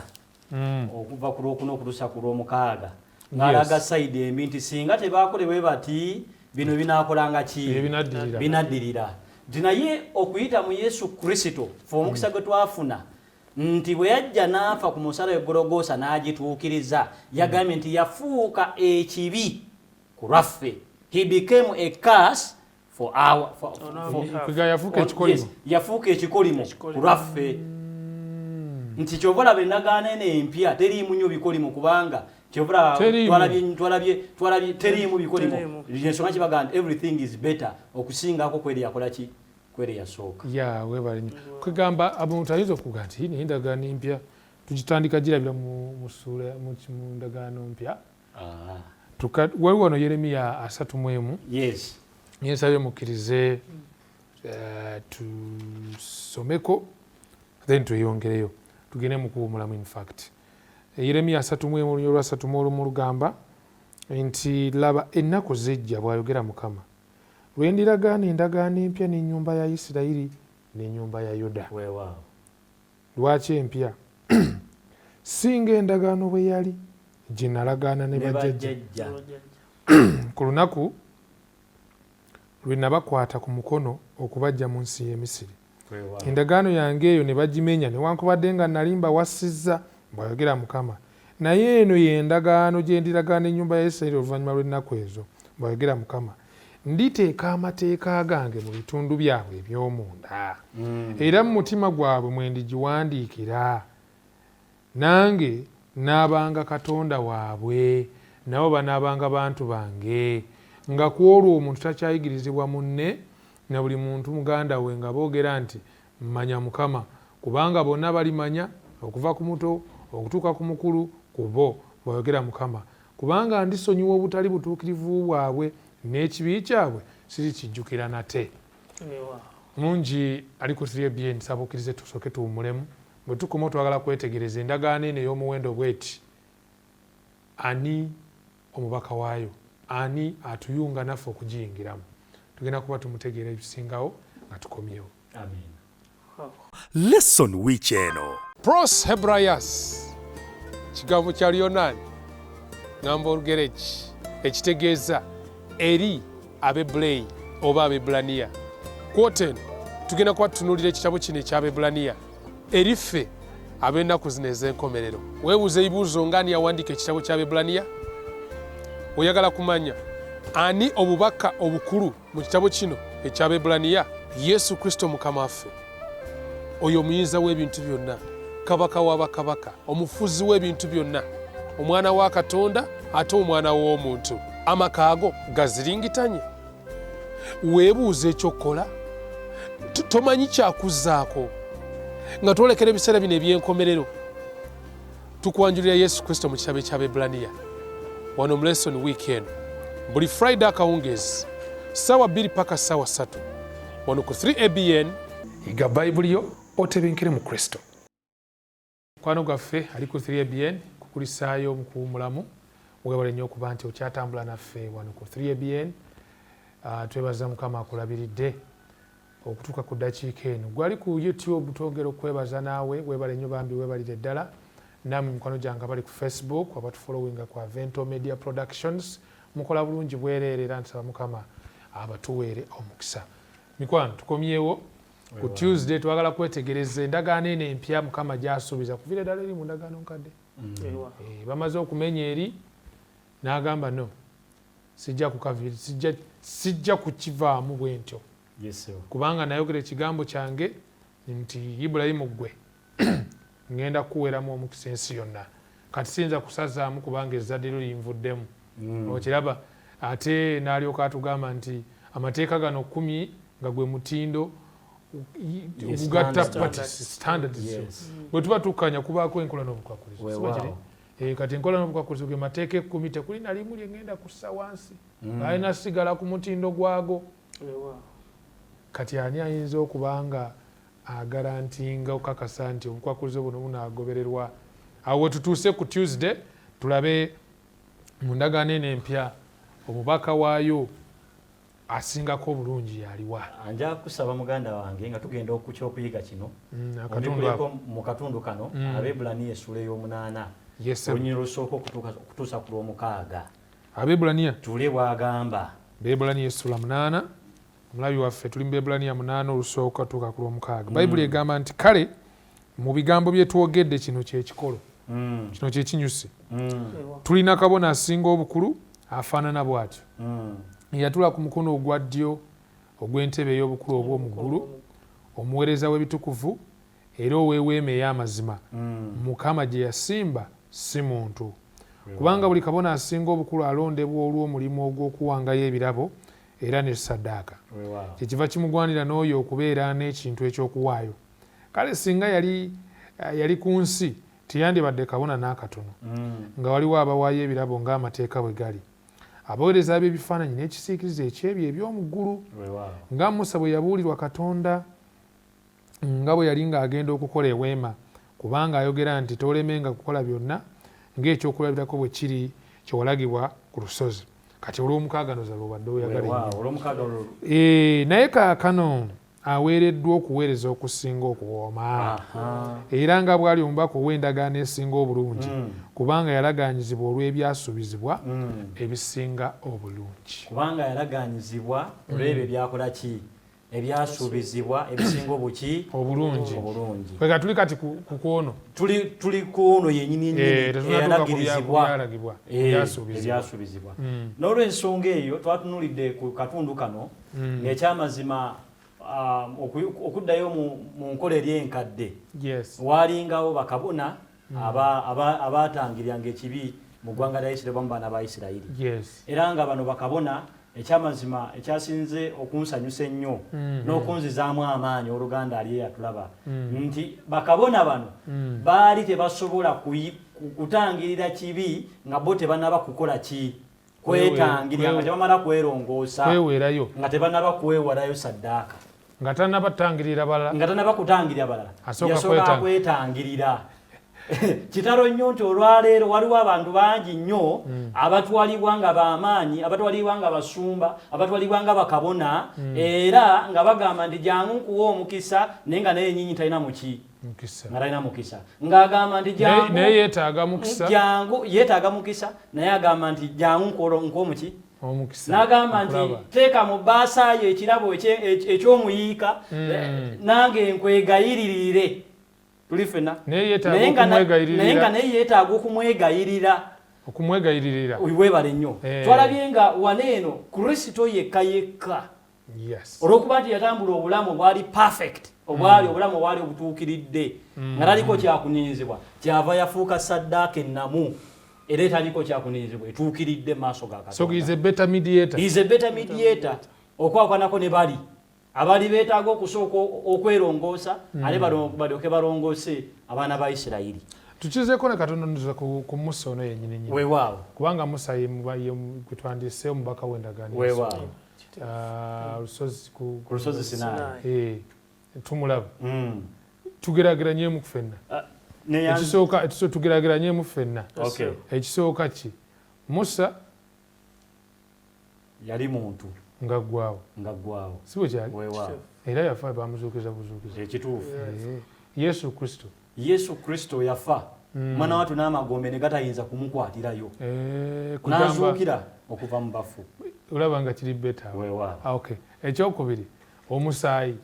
okuva ku lwokuna okutuusa ku lwomukaaga, ng'alaga side embi nti singa tebakolebwe bati, bino binaakolanga ki? Ebinaddirira. Binaddirira. Nti naye okuyita mu Yesu Kristo, fe omukisa gwe twafuna nti bwe yajja n'afa ku musala e Gologoosa n'agituukiriza, yagambye nti yafuuka ekibi ku lwaffe. He became a curse for our On our behalf. Kwiga yafuuka ekikolimo. Yes, yafuuka ekikolimo Ekikolimo. ku lwaffe, nti kyova olaba endagaano eno empya teriimu nnyo bikolimo, kubanga kyova olaba Teriimu. twalabye teriimu bikolimo. Teriimu. Ensonga kibaga nti everything is better okusingako kweri yakola ki, kweri yasooka. Ya, webale nnyo. Kwegamba omuntu ayinza okuga nti naye endagaano empya tugitandika girabira mu ssuula mu ndagaano mpya. Waliwo wano Yeremiya 31. Nensabye mukkirize tusomeko, then tweyongereyo tugende mu kuwumulamu. In fact, Yeremiya 31 olunya olwa 31 lugamba nti, "Laba, ennaku zijja, bw'ayogera Mukama, lwe ndiragaana endagaano empya n'ennyumba ya Isirayiri n'ennyumba ya Yuda." Lwaki empya? "Singa endagaano bwe yali gye nalagaana ne ne bajjajja bajjajja ku lunaku lwe nabakwata ku mukono okubaggya mu nsi y'e Misiri. Endagaano yange eyo ne bagimenya, newankubadde nga nali mbawasizza, bw'ayogera Mukama. Naye eno ye ndagaano gye ndiragaana ennyumba ya Isirayiri oluvannyuma lw'ennaku ezo, bw'ayogera Mukama. Nditeeka amateeka gange mu bitundu byabwe eby'omunda, era mu mutima gwabwe mwe ndigiwandiikira. Nange nnaabanga Katonda waabwe, nabo banaabanga bantu bange. Nga ku olwo omuntu takyayigirizibwa munne, na buli muntu muganda we, nga boogera nti Manya Mukama, kubanga bonna balimanya, okuva ku muto okutuuka ku mukulu ku bo, bw'ayogera Mukama. Kubanga ndisonyiwa obutali butuukirivu bwabwe, n'ekibi kyabwe sirikijjukira nate. Mungi ali ku 3ABN, nsaba okkirize tusooke tuwummulemu. Bwe tukomawo twagala kwetegereza endagaano eno ey'omuwendo bw'eti, ani omubaka waayo, ani atuyunga naffe okugiyingiramu. Tugenda kuba tumutegeera ebisingawo nga tukomyewo. Amiina. Lesson wiiki eno. Pros Hebraias kigambo kya Luyonaani ngamba Olugereki ekitegeeza eri Abebuleeyi oba Abebbulaniya. Kwota eno tugenda kuba tutunuulira ekitabo kino eky'Abebbulaniya eri ffe ab'ennaku zino ez'enkomerero. Weebuuza ebibuuzo nga ani yawandiika ekitabo ky'Abebbulaniya? Oyagala kumanya ani obubaka obukulu Mu kitabo kino eky'Abaebbulaniya, Yesu Kristo Mukama waffe, oyo omuyinza w'ebintu byonna, Kabaka wa bakabaka, omufuzi w'ebintu byonna, Omwana wa Katonda ate Omwana w'omuntu, amaka ago gaziringitanye? Weebuuza eky'okukola? Tomanyi kyakuzzaako? Nga twolekera ebiseera bino eby'enkomerero, Tukwanjulira Yesu Kristo mu kitabo eky'Abaebbulaniya wano mu lesson week eno buli Friday akawungeezi ssaawa 2 paka ssaawa 3 wano ku 3ABN. Yiga Bayibuli yo otebenkere mu Kristo. Mukwano gwaffe ali ku 3ABN kukulisaayo mu kuwummulamu. Webale nnyo okuba nti okyatambula naffe wano ku 3ABN. Twebaza Mukama akulabiridde. Okutuuka ku ddakiika eno. Gwe ali ku YouTube twongera okukwebaza naawe weebale nnyo bambi weebalire ddala. Nammwe mikwano gyange abali ku Facebook abatufollowinga ku Avento Media Productions mukola bulungi bwereere era nsaba Mukama abatuweere omukisa. Mikwano tukomyewo ku Tuesday twagala kwetegereza endagaano eno empya Mukama gy'asuubiza kuviira ddala eri mu ndagaano nkadde. Bamaze okumenya eri n'agamba no sijja kukaviri sijja sijja kukivaamu bwentyo. Kubanga nayogera ekigambo kyange nti Ibulayimu ggwe ŋŋenda kukuweeramu omukisa ensi yonna. Kati siyinza kusazaamu kubanga ezzadde lyo linvuddemu. Okiraba? Ate n'alyoka atugamba nti amateeka gano kkumi nga gwe mutindo ogugatta parties, standards. Bwe tuba tukkanya kubaako enkola n'obukwakkulizo. Si bwe kiri? Kati enkola n'obukwakkulizo ge mateeka ekkumi, tekuli na limu lye ŋŋenda kussa wansi. Galina sigala ku mutindo gwago. Kati ani ayinza okuba nga agarantinga okukakasa nti obukwakulizo buno bunaagobererwa? Awo wetutuuse ku Tuesday tulabe mu ndagaano eno empya omubaka waayo asingako obulungi yaliwa. Nja kusaba muganda wange nga tugenda ku ky'okuyiga kino, obikuleko mu katundu kano, Abeebulaniya essuula ey'omunaana, olunyiriri olusooka okutuusa ku lw'omukaaga. Abeebulaniya. Tuwulire bw'agamba. Beebulaniya essula munaana. Omulabi waffe, tuli mu Beebulaniya munaana olusooka tuuka ku lwomukaaga. Bayibuli egamba nti, Kale mu bigambo bye twogedde kino kye kikolo. Kino kye kinyusi. Tulina kabona asinga obukulu afaanana bw'atyo, eyatuula ku mukono ogwa ddyo ogw'entebe ey'obukulu obw'omu ggulu, omuweereza w'ebitukuvu, era ow'eweema ey'amazima, Mukama gye yasimba, si muntu. Kubanga buli kabona asinga obukulu alondebwa olw'omulimu ogw'okuwangayo ebirabo era ne ssaddaaka. Kyekiva kimugwanira n'oyo okubeera n'ekintu eky'okuwaayo. Kale singa yali yali ku nsi, teyandibadde kabona n'akatono, nga waliwo abawaayo ebirabo ng'amateeka bwe gali, abaweereza ab'ebifaananyi n'ekisiikirize eky'ebyo eby'omu ggulu, nga Musa bwe yabuulirwa Katonda nga bwe yali ng'agenda okukola eweema, kubanga ayogera nti Toolemenga kukola byonna ng'ekyokulabirako bwe kiri kye walagibwa ku lusozi. Kati olw'omukaaga ndowooza lw'obadde oyagala ennyo. Eeh, naye kaakano aweereddwa okuweereza okusinga okuwooma, era nga bw'ali omubaka ow'endagaano esinga obulungi, kubanga yalagaanyizibwa olw'ebyasuubizibwa ebisinga obulungi. Kubanga yalagaanyizibwa olw'ebyo ebyakola ki? Ebyasuubizibwa ebisinga obuki? Obulungi. Obulungi. Kwega tuli kati ku kwono. Tuli kwono yennyini Eh, yennyini tetunnatuuka ku eyalagirizibwa. byalagibwa, Eh, ebyasuubizibwa. Ebyasuubizibwa. N'olwensonga eyo twatunulidde ku katundu kano ng'ekyamazima okuddayo mu nkola eri enkadde. Waalingawo bakabona abaatangiranga ekibi mu ggwanga lya Isirayiri oba mu baana ba Isirayiri. Era nga bano bakabona, ekyamazima ekyasinze okunsanyusa ennyo n'okunzizaamu amaanyi, oluganda ali eyatulaba, nti bakabona bano baali tebasobola kutangirira kibi nga bo tebannaba kukola ki? Kwetangirira, nga tebamala kwerongoosa. Kweweerayo. Nga tebannaba kwewalayo saddaaka. Nga tannaba tangirira balala. Nga tannaba kutangirira balala. Asooka yasooka kwetangirira. Kitalo nnyo nti olwaleero waliwo abantu bangi nnyo abatwalibwa nga bamaanyi, abatwalibwa nga basumba, abatwalibwa nga bakabona, era nga bagamba nti jangu nkuwa omukisa, naye nga naye nyinyi talina muki? Mukisa. Nga talina mukisa, ng'agamba nti jangu. Naye yeetaaga mukisa. Jangu, yeetaaga mukisa, naye agamba nti jangu nkuwa omuki? Omukisa. N'agamba nti Okulaba. Teeka mu bbaasa yo ekirabo eky'omuyiika, nange nkwegayiririre. Tuli ffenna. Naye yeetaaga Naye okumwegayiririra. Naye nga naye yeetaaga okumwegayirira. Okumwegayiririra. Weebale nnyo. Twalabye nga wano eno Kristo yekka yekka, olw'okuba nti yatambula obulamu obwali perfect, obwali obulamu obwali obutuukiridde, nga taliko kyakunenyezebwa, kyava yafuuka saddaaka ennamu era etaliko kyakunenyezebwa, etuukiridde mu maaso ga So Katonda. Is a better mediator. Is a better mediator okwawukanako ne bali abali beetaaga okusooka okwerongoosa, ate balyoke balongoose abaana ba Isirayiri. Tukizeeko ne Katonda ndoza ku Musa ono yennyini nyini. Weewaawo. Kubanga Musa ye gwe twandise omubaka w'endagaano. Weewaawo. Ah, lusozi ku lusozi Sinaayi. Eh, tumulaba. Tugeraageranyemu ffenna. Ah, Ekisooka tugeraageranyemu ffenna. Ekisooka ki? Musa yali muntu. Nga ggwawo. Nga ggwawo. Si bwe kyali? Weewaawo. Era yafa bamuzuukiza buzuukiza. Ekituufu. Eh, Yesu Kristo. Yesu Kristo yafa, mwana watu, n'amagombe ne gatayinza kumukwatirayo, Eh, kugamba n'azuukira okuva mu bafu. Olaba nga kiri better. Weewaawo. Ah, okay. Ekyokubiri, omusaayi.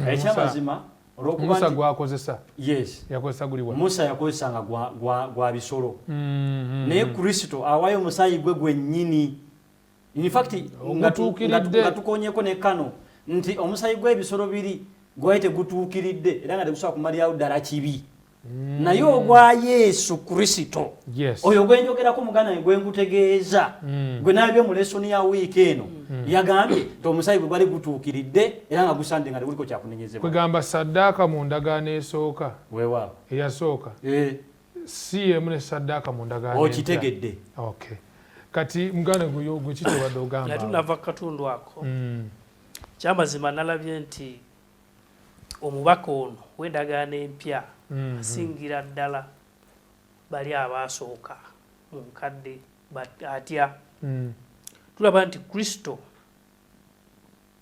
Ekyamazima olwokuba Musa nti gwakozesa. Yes. Yakozesa guliwa? Musa yakozesanga gwa bisolo, naye Kristo awayo omusaayi gwe gwennyini. In fact, Ogutuukiridde. nga tukonyeko ne kano nti omusaayi gw'ebisolo biri gwali tegutuukiridde era nga tegusobola kumalirawo ddala kibi, naye ogwa Yesu Kristo, oyo gwenjogerako, muganda wange, gwe ngutegeeza, gwe nalabye mu lesson ya wiiki eno, yagambye nti omusaayi gwe gwali gutuukiridde era nga gusande nga teguliko kyakunenyezebwa. Kwegamba saddaaka mu ndagaano esooka, Weewaawo. eyasooka, si yemu ne saddaaka mu ndagaano empya. Okitegedde. Okay. Kati muganda gwe kitobadde ogamba Nga awo. tunava ku katundu ako, kyamazima nalabye nti omubaka ono w'endagaano empya asingira ddala bali abaasooka mu nkadde. Atya? Tulaba nti Kristo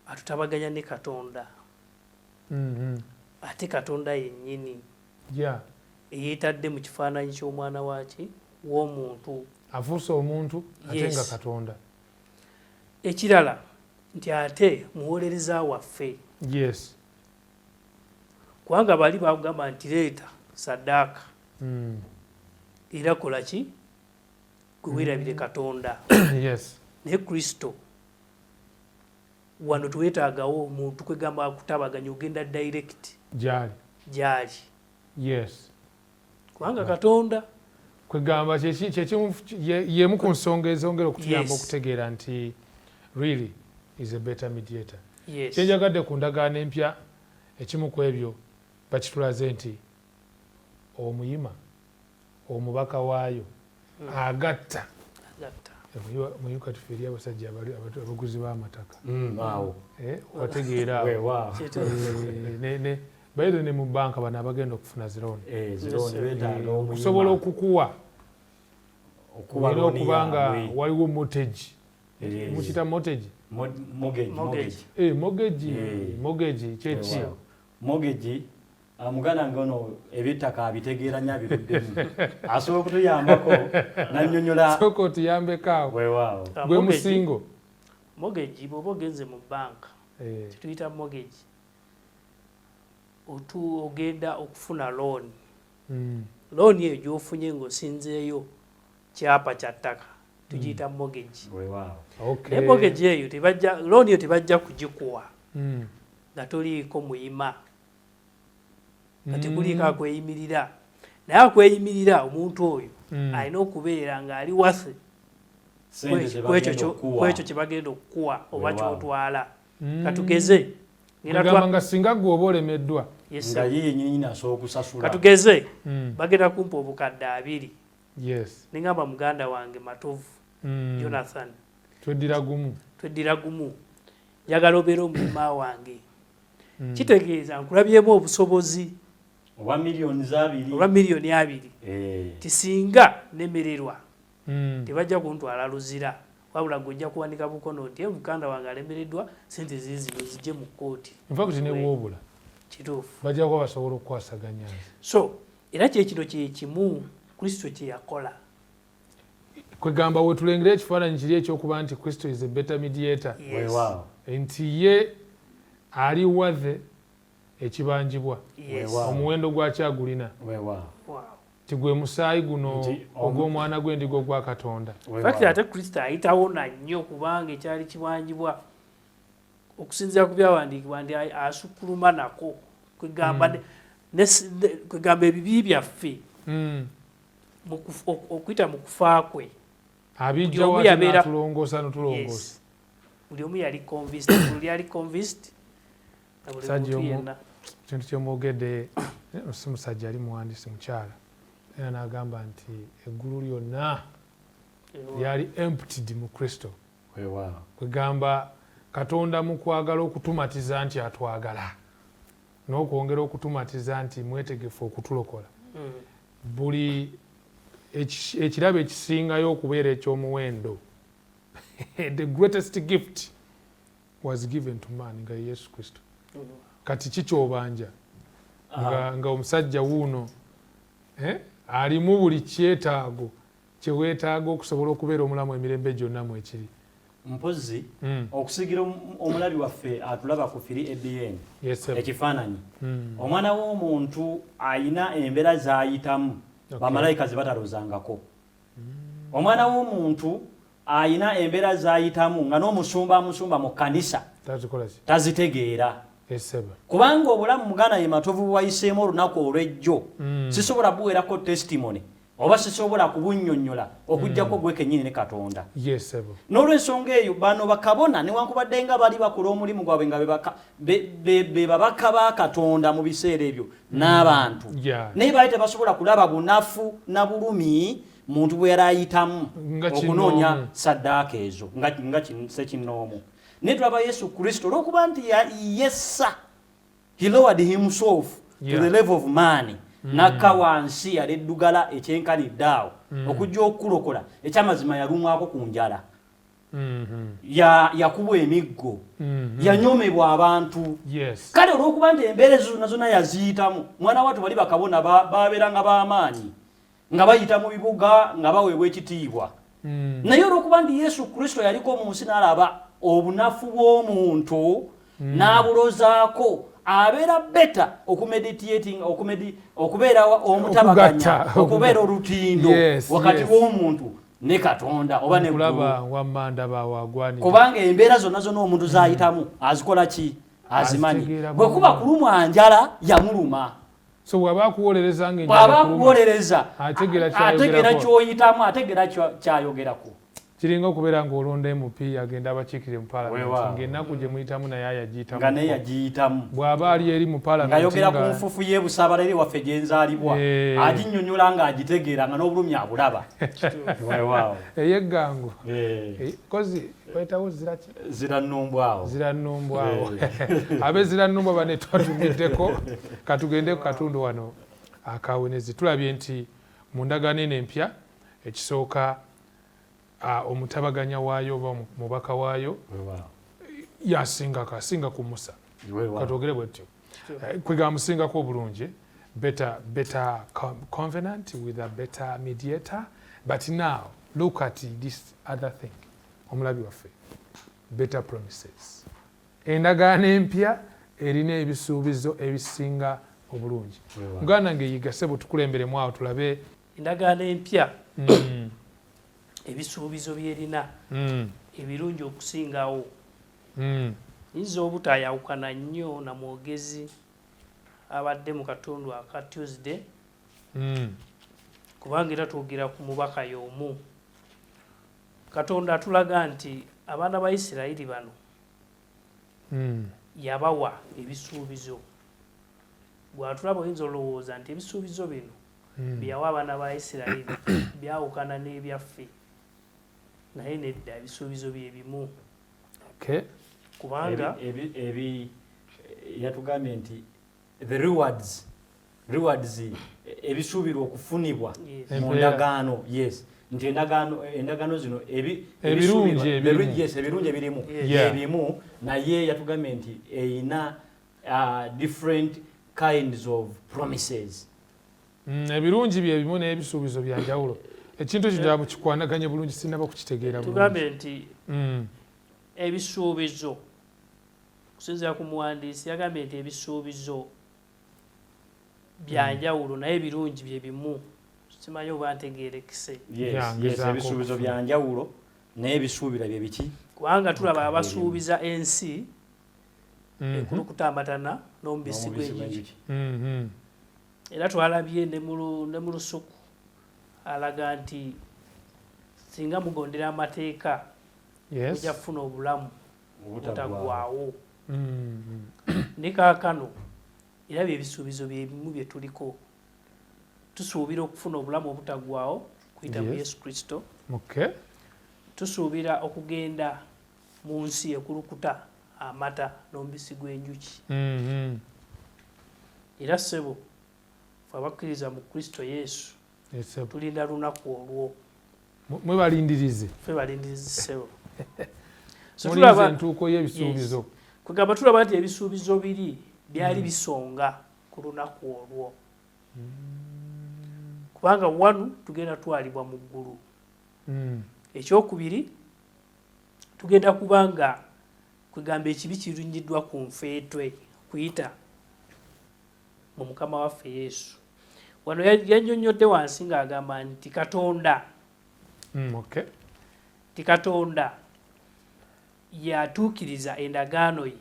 atutabaganya ne Katonda, ate Katonda yennyini eyeetadde mu kifaananyi ky'omwana waki w'omuntu. Afuuse omuntu ate nga Katonda. Ekirala nti ate muwolereza waffe, kubanga bali bagamba nti leeta saddaaka era kola ki, gwe weerabire Katonda. Naye Kristo wano teweetaagawo omuntu kwegamba kutabaganya, ogenda direct gyali. Gyali. Kubanga Katonda Kwegamba kyekimu yemu ku nsonga ezongera okutuyamba okutegeera nti really is a better mediator. Kyenjagadde ku ndagaano empya, ekimu ku ebyo bakitulaze nti omuyima omubaka waayo agatta. Agatta. Muyuka tufe eri abasajja abaguzi b'amataka. Awo. Eh, wategeera awo. Weewaawo. Eh, baire ne mu banka bano abagenda okufuna zi loan. Eh, zi loan beetaaga omuyima. Okusobola okukuwa Okuwa olina loan okuba nga yaabwe. Waliwo mortgage. Mukiyita mortgage? Mortgage, Mortgage. Mortgage. Eh, mortgage. Mortgage kyeki? Weewaawo. Mortgage, ah, muganda wange ono ebyettaka abitegeera nnyo, abiruddemu, asobola okutuyambako nannyonnyola. Sooka otuyambeko awo. Weewaawo. Ah, Gwe musingo. Mortgage, bw'oba ogenze mu banka, Kyetuyita mortgage, ogenda okufuna loan. Loan eyo gyofunye ng'osinzeeyo kyapa kya ttaka, tugiyita mortgage. Naye mortgage eyo tebajja, loan eyo tebajja kugikuwa nga toliiko muyima, nga tekuliiko akweyimirira. Naye akweyimirira, omuntu oyo alina okubeera ng'ali worth Sente ze kwekyo bagenda okukuwa. Kwekyo kye bagenda okukuwa oba kyotwala. Katugeze ngenda Kugamba nga singa gwe oba olemeddwa, Yes, nga sir. ye yennyini asobola okusasula. Katugeze bagenda kumpa 20,000, nengamba muganda wange Matovu Jonathan, Tweddira gumu. Tweddira gumu, njagala obeere omulima wange. Kitegeeza nkulabyemu obusobozi Oba miliyoni 2. Olwa miliyoni 20. Tisinga nemererwa, tebajja kuntwala Luzira, wabula gwe ojja kuwanika bukono nti, "Muganda wange alemereddwa, sente ziizino, zijje mu kkooti." In fact, ne bwobula, bajja kuba basobola okukwasaganya. So era kyekino kyekimu Kristo kye yakola. Kwegamba wetulengera ekifaananyi kiri ekyokuba nti Kristo is a better mediator, nti ye ali worth ekibanjibwa, omuwendo gwakyagulina, ti gwe musaayi guno ogw'omwana gw'endiga ogwa Katonda. Fact, ate Kristo ayitawo nannyo, kubanga ekyali kibanjibwa okusinziira ku byawandiikibwa nti asukkuluma nako, kwegamba kwegamba ebibi byaffe okuyita mu kufa kwe abijjawo Buli omu ate n'atulongoosa notulongoosa. Yes. Buli omu yali convinced, buli yali convinced na buli Musajja muntu omu- yenna. Kintu kyemwogedde, si musajja, ali muwandiisi mukyala, era n'agamba nti eggulu lyonna lyali emptied mu Kristo. Kwegamba Katonda mu kwagala okutumatiza nti atwagala n'okwongera okutumatiza nti mwetegefu okutulokola, buli ekirabo ekisingayo okubeera ekyomuwendo, the greatest gift was given to man, nga ye Yesu Kristo. Kati kikyobanja nga omusajja wuuno, alimu buli kyetaago kyeweetaaga okusobola okubeera omulamu emirembe gyonna mwekiri. Mpozi okusigira omulabi waffe atulaba ku Free ABN Yes, sir. ekifaananyi, omwana w'omuntu ayina embeera z'ayitamu bamalayika ze batalozangako. Omwana w'omuntu ayina embeera z'ayitamu nga n'omusumba amusumba mu kkanisa Tazikola ki? tazitegeera. Eseba. Kubanga obulamu muganda ye Matovu bwayiseemu olunaku olw'ejjo, sisobola buweerako testimony oba sisobola kubunnyonnyola okugjako gwe kennyini ne Katonda. Yes, sebo. N'olwensonga eyo, bano bakabona, newankubadde nga bali bakola omulimu gwabwe nga be babaka ba Katonda mu biseera ebyo n'abantu, naye baali tebasobola kulaba bunafu na bulumi muntu bwe yali ayitamu Nga okunoonya kinnoomu. saddaaka ezo nga sekinnoomu. Naye tulaba Yesu Kristo, olw'okuba nti yessa, he lowered himself to the level of man, nakka wansi, yali eddugala ekyenkanidde awo okujja okukulokola. Ekyamazima, yalumwako ku njala, yakubwa emiggo, yanyomebwa abantu. Kale olw'okuba nti embeera ezo zonna zonna yaziyitamu, mwana watu bali bakabona babeeranga b'amaanyi nga bayita mu bibuga nga baweebwa ekitiibwa, naye olw'okuba nti Yesu Kristo yaliko mu nsi n'alaba obunafu bw'omuntu n'abulozaako, abeera better okumediating, okubeera omutabaganya, Okugatta. okubeera olutindo wakati w'omuntu ne Katonda oba neggulu. Kulaba wamma ndaba wagwanira. Kubanga embeera zonna zonna omuntu zayitamu azikola ki? Azimanyi. Azitegeera Bwe kuba bulungi. kulumwa njala, yamuluma. So bw'aba akuwolereza nga Bw'aba enjala kuluma, akuwolereza, ategeera ategeera kyayogerako. Kyoyitamu, ategeera kyayogerako. Kiringa okubeera ng'olonda MP agenda abakiikirire mu paalamenti, ng'ennaku gye muyitamu naye ayagiyitamu. Nga naye yagiyitamu. Bw'aba ali eri mu paalamenti Ng'ayogera ku nfufu y'ebusaabala eri waffe gyenzaalibwa, aginnyonnyola ng'agitegeera, nga n'obulumi abulaba. Weewaawo. Ey'eggango. Kozi bayitawo ziraki? Zirannumbwawo. Zirannumbwawo. Ab'ezirannumbwa bane twatumiddeko. Katugende ku katundu wano akawenezi. Tulabye nti mu ndagaano eno empya, ekisooka, omutabaganya waayo oba mubaka waayo yasingako, asinga ku Musa. Katwogere bwe tutyo. Kwegamba musingako obulungi, better covenant with a better mediator. But now look at this other thing, omulabi waffe, better promises. Endagaano empya erina ebisuubizo ebisinga obulungi. Muganda wange Yiga ssebo tukulemberemu awo tulabe. Endagaano empya ebisuubizo byerina ebirungi okusingawo. Nyinza obutayawukana nnyo na mwogezi abadde mu katundu aka Tuesday kubanga era twogera ku mubaka y'omu. Katonda atulaga nti abaana ba Isirayiri bano yabawa ebisuubizo. Bw'atulaba oyinza olowooza nti ebisuubizo bino bye yawa abaana ba Isirayiri byawukana n'ebyaffe, naye nedda, ebisuubizo bye bimu. Kubanga yatugambye nti the rewards, rewards ebisuubirwa okufunibwa mu ndagaano, yes, nti endagaano zino ebirungi ebirimu. Yes, ebirungi ebirimu ebimu, naye yatugambye nti erina different kinds of promises. Ebirungi bye bimu n'ebisuubizo bya njawulo. Ekintu ekyo gyaba mukikwanaganye bulungi, sinnaba kukitegeera bulungi. Tugambye nti ebisuubizo, okusinziira ku muwandiisi, yagambye nti ebisuubizo bya njawulo naye ebirungi bye bimu. Simanyi oba ntegeerekese. Yes, ebisuubizo bya njawulo naye ebisuubira bye biki? Kubanga tulaba abasuubiza ensi ekulukuta amata n'omubisi gw'enjuki. Era twalabye ne mu lusuku alaga nti singa mugondera amateeka mujja kufuna obulamu obutaggwaawo. Ne kaakano era bye bisuubizo bye bimu bye tuliko. Tusuubira okufuna obulamu obutaggwaawo kuyita mu Yesu Kristo. Tusuubira okugenda mu nsi ekulukuta amata n'omubisi gw'enjuki. Era ssebo ffe abakkiriza mu Kristo Yesu tulinda lunaku olwo. Mwe balindirizi. Ffe balindirizi ssebo. Mulinze entuuko y'ebisuubizo. Kwegamba tulaba nti ebisuubizo biri byali bisonga ku lunaku olwo. Kubanga wanu tugenda twalibwa mu ggulu. Ekyokubiri tugenda kubanga kwegamba ekibi kirungiddwa ku nfeetwe kuyita mu Mukama waffe Yesu. Wano yannyonnyodde wansi ng'agamba nti Katonda nti Katonda yatuukiriza endagaano ye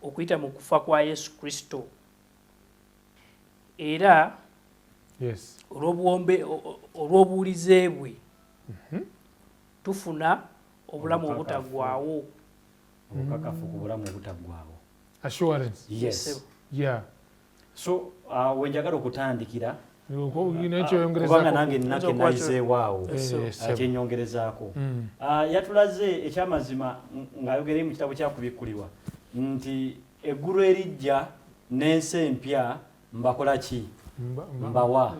okuyita mu kufa kwa Yesu Kristo. Era olw'obuwulize bwe tufuna obulamu obutaggwaawo. Obukakafu ku bulamu obutaggwaawo. Assurance. Yes. Yeah. So wenjagala okutandikira kubanga nange nnake nayizeewaawo kyenyongerezaako. Yatulaze ekyamazima ng'ayogera mu kitabo kya Kubikkulirwa nti eggulu erijja n'ensi empya mbakola ki? Mbawa.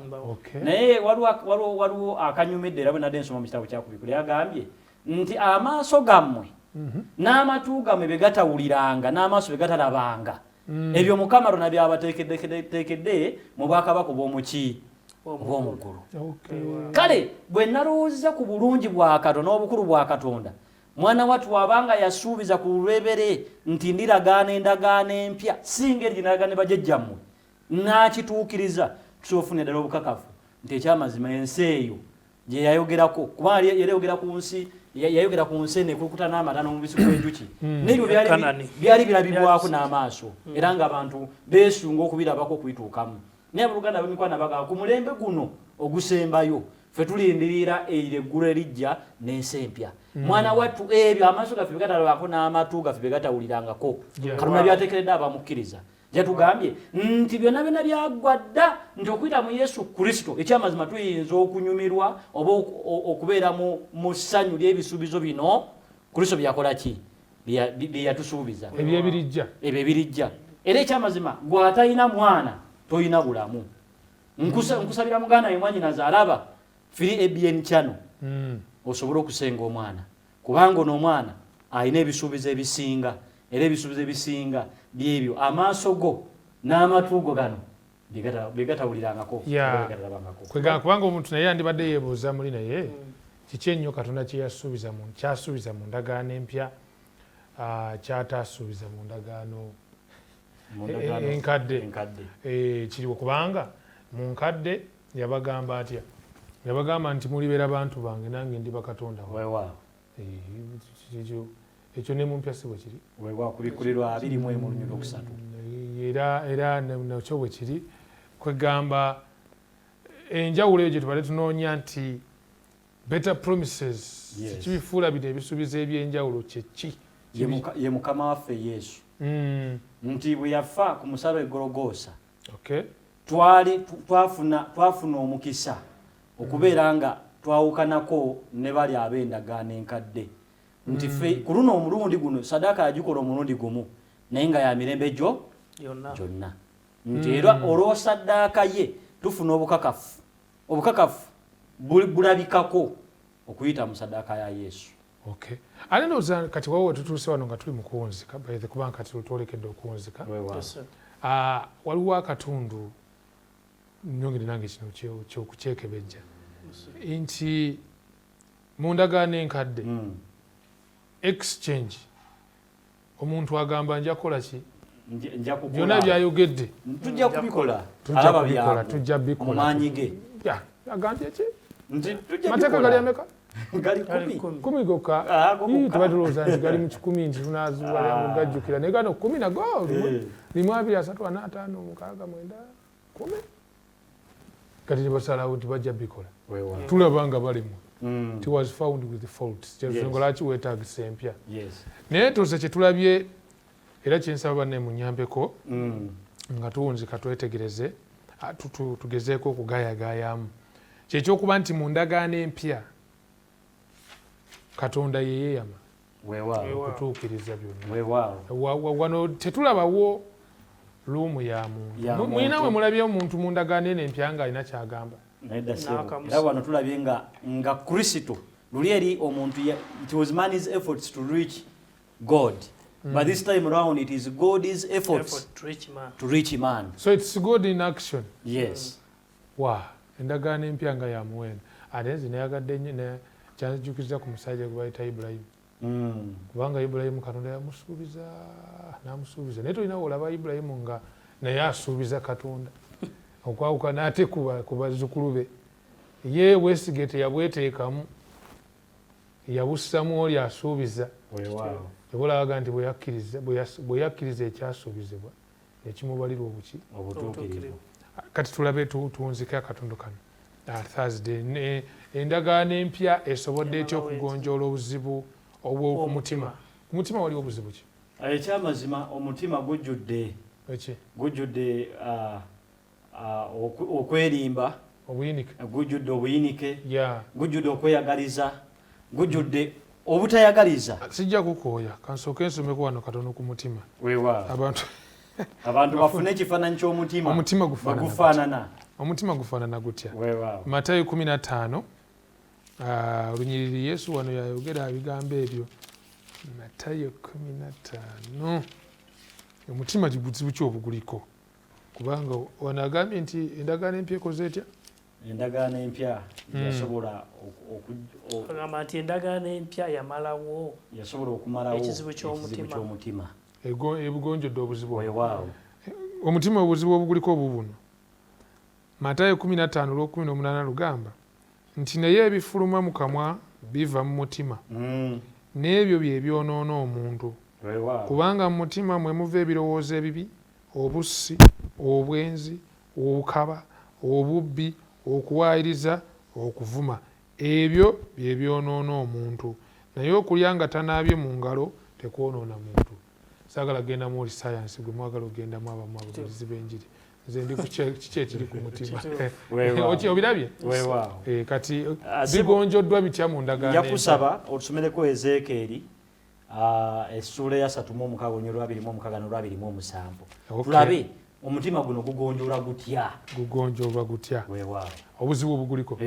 Naye waliwo akanyumidde era bwe nadde nsoma mu kitabo kya Kubikkulirwa yagambye nti amaaso gammwe n'amatu gammwe bye gatawuliranga n'amaaso bye gatalabanga ebyo Mukama lona byabateekedde mu bwakabaka obw'omuki obw'omuggulu. Kale bwe nalowooza ku bulungi bwa Katonda n'obukulu bwa Katonda, mwana wattu abanga yasuubiza ku lwebere nti ndiragaana endagaano empya singa eri gye nalagaana ne bajjajjammwe n'akituukiriza, tusobola okufunira ddala obukakafu nti ekyamazima ensi eyo gye yayogerako, kubanga yali yayogera ku nsi, yayogera ku nsi eno ekulukuta n'amata n'omubisi gw'enjuki. N'ebyo byali birabibwako n'amaaso era ng'abantu beesunga okubirabako okubituukamu. Naye abooluganda ab'emikwano abagamba ku mulembe guno ogusembayo ffe tulindirira eryo eggulu erijja n'ensi empya. Mwana wattu ebyo amaaso gaffe bye gatalabako n'amatu gaffe bye gatawulirangako Katonda byateekeredde abamukkiriza. Yatugambye nti byonna byonna byaggwa dda, nti okuyita mu Yesu Kristo ekyamazima tuyinza okunyumirwa oba okubeera mu ssanyu ly'ebisuubizo bino Kristo bye yakola ki? Bye yatusuubiza. Ebyo ebirijja. Ebyo ebirijja. Era ekyamazima gwe atalina mwana tolina bulamu. Nkusabira muganda we mwannyinaze alaba Free ABN Channel osobole okusenga omwana, kubanga ono omwana alina ebisuubizo ebisinga, era ebisuubizo ebisinga byebyo amaaso go n'amatu go gano bye gatawulirangako, bye gatalabangako. Kwegamba kubanga omuntu naye yandibadde yeebuuza muli naye kiki ennyo Katonda kye yasuubiza mu, ky'asuubiza mu ndagaano empya. Kyatasuubiza mu ndagaano enkadde. Kiriwo kubanga mu nkadde yabagamba atya? Yabagamba nti mulibeera bantu bange, nange ndiba Katonda. Ekyo ne mu mpya si bwe kiri? Kubikkulirwa 21:3. Era nakyo bwe kiri. Kwegamba enjawulo eyo gye tubadde tunoonya nti better promises, kibifuula bino ebisuubizo ebyenjawulo kyeki? Ye Mukama waffe Yesu, nti bwe yafa ku musalaba e Gologoosa, twali twafuna omukisa okubeera nga twawukanako ne bali ab'endagaano enkadde, nti ffe ku luno omulundi guno sadaaka yagikola omulundi gumu, naye nga ya mirembe gyo gyonna, nti era olw'osaddaaka ye tufuna obukakafu. Obukakafu bulabikako okuyita mu saddaaka ya Yesu. Okay. Ate ndowooza kati wawo wetutuuse wano nga tuli mu kuwunzika, kubanga kati twolekedde okuwunzika, waliwo akatundu nyongere nange kino kyokukyekebejja nti mu ndagaano enkadde, exchange, omuntu agamba nja kukola ki, byonna byayogedde. Tujja kubikola. Tujja kubikola, tujja bikola. Mumaanyi ge. Agambye ki? Mateeka gali ameka? Gali 10. 10 gokka. Tuba tulowooza nti gali mu 100, nti tunazugajjukira, naye gano 10 nago: 1, 2, 3, 4, 5, 6, 9, 10. Kati tebasalawo nti bajja bikola, tulaba nga balemwa. It was found with faults. Kyensonga lwaki weetagisa empya. Naye tuze kyetulabye era kyensaba banne munyambeko nga tuwunzika, twetegereze, tugezeeko okugayagayamu, kyekyokuba nti mu ndagaano empya Katonda yeyeyama okutuukiriza byonna. Wano tetulabawo room ya muntu. Mulina we mulabye omuntu mu ndagaano eno empya nga alina kyagamba? Era wano tulabye nga Kristo luli eri omuntu, it was man's efforts to reach God, but this time round it is God's efforts effort to reach man. To reach man. So it's God in action. Yes. Wa endagaano empya nga ya muwendo. Ate nze neyagadde nnyo, kyanzijukiriza ku musajja gwe bayita Ibulayimu, kubanga Ibulayimu Katonda yamusuubiza n'amusuubiza, naye tolina olaba Ibulayimu nga naye asuubiza Katonda okwawukana ate ku bazzukulu be. Ye bwesige teyabweteekamu, yabussamu oli asuubiza. Ebolaga nti bwe yakkiriza ekyasuubizibwa, nekimubalirwa obuki? Obutuukirivu. Kati tulabe, tuwunzike akatundu kano. Thursday, endagaano empya esobodde etya okugonjoola obuzibu obw'okumutima? Ku mutima waliwo obuzibu ki? Ekyamazima omutima gujjudde eki? Gujjudde okwerimba. Obuyinike. Gujjudde obuyinike, gujjudde okweyagaliza, gujjudde obutayagaliza. Sijja kukooya, kansooke nsomeko wano katono ku mutima. Abantu Abantu bafune ekifaananyi ky'omutima. Omutima gufaanana gufaanana. Omutima gufaanana gutya? Matayo 15, olunyiriri, Yesu wano yayogera ebigambo ebyo. Matayo 15. Omutima buzibu ki obuguliko? Kubanga wano agambye nti endagaano empya ekoze etya? Endagaano empya yasobola Agamba nti endagaano empya yamalawo yasobola okumalawo ekizibu ky'omutima. Ky'omutima. Ebugonjodde obuzibu obwo. Weewaawo. Omutima obuzibu obuguliko obubuno. Matayo 15 olw'18 lugamba nti, "Naye ebifuluma mu kamwa biva mu mutima, n'ebyo bye byonoona omuntu. Kubanga mu mutima mwe muva ebirowoozo ebibi, obussi, obwenzi, obukaba, obubbi, okuwaayiriza, okuvuma. Ebyo bye byonoona omuntu. Naye okulya nga tanaabye mu ngalo tekwonoona muntu." Saagala gendamu oli sayansi gwe mwagala ogendamu abamu ababulizi b'enjiri. Nze ndi ku kiki ekiri ku mutima. Obirabye? Weewaawo. Kati Ah, bigonjoddwa bitya mu ndagaano Nja empya? kusaba otusomereko Ezeekeeri, essuula eya 36 olunyiriri lwa 26 n'olwa 27. Tulabe omutima guno gugonjoola gutya. Gugonjolwa gutya? Weewaawo. Obuzibu obuguliko.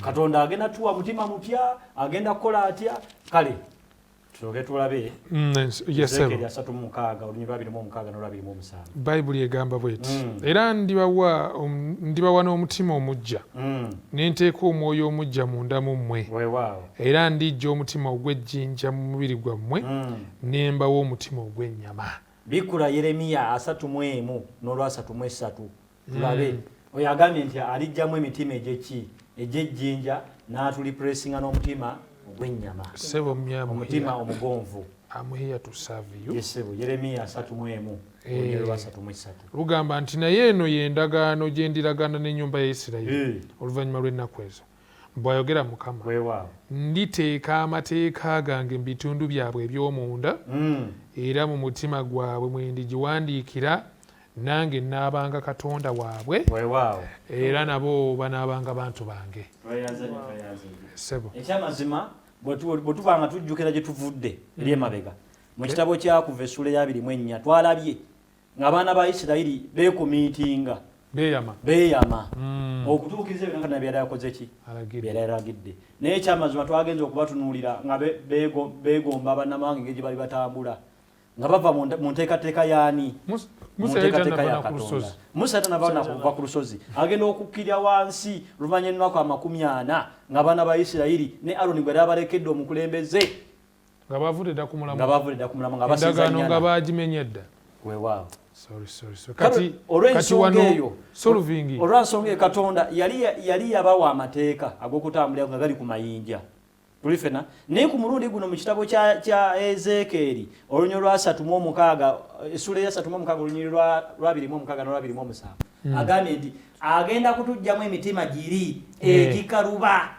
Katonda agenda tuwa mutima mupya, agenda kukola atya? Kale. Tusooke tulabe Yes, sir. Ezekiel 36 olunyiriri lwa 26 n'olwa 27. Bayibuli egamba bweti, era ndibawa n'omutima omuggya, ne nteeka omwoyo omuggya munda mu mmwe, era ndiggya omutima ogw'ejjinja mu mubiri gwammwe, ne mbawa omutima ogw'ennyama. Bikkula Yeremiya 31 n'olwa 33, tulabe. Oyo agambye nti aliggyamu emitima egy'eki? Egy'ejjinja, n'atulipuresinga n'omutima ogw'ennyama. Ssebo, omutima omugonvu. I'm here to serve you. Yes, ssebo. Yeremiya 31 olunyiriri lwa 33. Lugamba nti, naye eno y'endagaano gye ndiragaana n'ennyumba ya Isirayiri oluvannyuma lw'ennaku ezo, bw'ayogera Mukama. Nditeeka amateeka gange mu bitundu byabwe eby'omunda, era mu mutima gwabwe mwe ndigiwandiikira, nange nnaabanga Katonda waabwe, era nabo banaabanga bantu bange. Tweyanze nnyo, tweyanze nnyo. Ssebo. Ekyamazima, bwe tuba nga tujjukira gye tuvudde eri emabega mu kitabo kyakuva essula eya 24, twalabye ng'abaana ba Isirayiri beekumiitinga, beeyama, beeyama okutuukiriza ebyo Katonda byali akoze ki? Alagidde. Byali alagidde. Naye ekyamazima, twagenza okubatunuulira nga beegomba bannamawanga engeri gye bali batambula nga bava mu nteekateeka yaani? Mu Musa yali nteekateeka tannava ya na ku Katonda. lusozi. Musa tanava na kuva ku lusozi, agenda okukkirya wansi luvannyuma ennaku 40 ng'abaana ba Isirayiri ne Aroni gwe yali abalekedde omukulembeze, nga bavudde dda ku nga mulamwa, bavudde dda ku mulamwa, nga basinza endagaano nga nnyana. bagimenye dda. Weewaawo. Sorry, sorry, sorry. Kale, Kati olw'ensonga wano eyo, solving olw'ensonga eyo, Katonda yali yabawa amateeka ag'okutambulira nga gali ku mayinja, tuli fena. Naye ku mulundi guno mu kitabo kya Ezekeeri olunyiriri lwa 36, essula eya 36, olunyiriri lwa 26 n'olwa 27, agambye nti agenda kutuggyamu emitima giri egikaluba,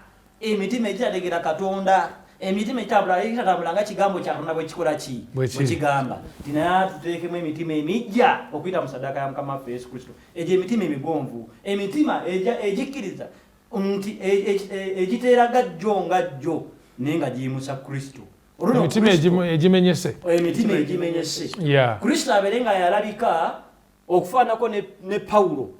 emitima egitategera Katonda, emitima egitatambula nga kigambo kya Katonda bwe kikola ki? Bwe kiri. Bwe kigamba, nti naye atuteekemu emitima emijja okuyita mu saddaaka ya Mukama waffe Yesu Kristo, egyo emitima emigonvu, emitima egikkiriza nti egiteeraga jjo nga jjo, naye nga giyimusa Kristo. Olwo emitima Kristo- egimenyese. Emitima egimenyese. Kristo abeere nga yalabika okufaanako ne Pawulo.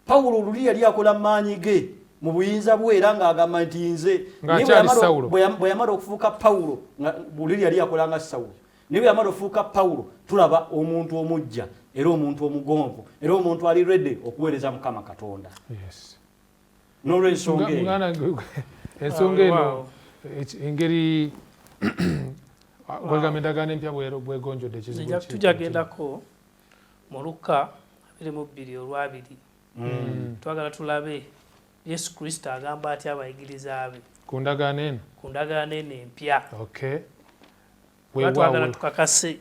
Pawulo luli yali akola maanyi ge mu buyinza bwe, era ng'agamba nti nze Ng'akyali Naye Sawulo. bwe yamala okufuuka Pawulo, nga luli yali akola nga Sawulo, naye bwe yamala okufuuka Pawulo, tulaba omuntu omujja, era omuntu omugonvu, era omuntu ali ready okuweereza Mukama Katonda. N'olwensonga eyo, Muganda wange, ensonga eno, engeri kwegamba endagaano empya bwegonjodde ekizibu Tujagendako mu Luka 22 olwabiri. Twagala tulabe Yesu Kristo agamba atya abayigiriza be ku ndagaano eno. Ku ndagaano eno empya. Kuba Weewaawo. twagala tukakase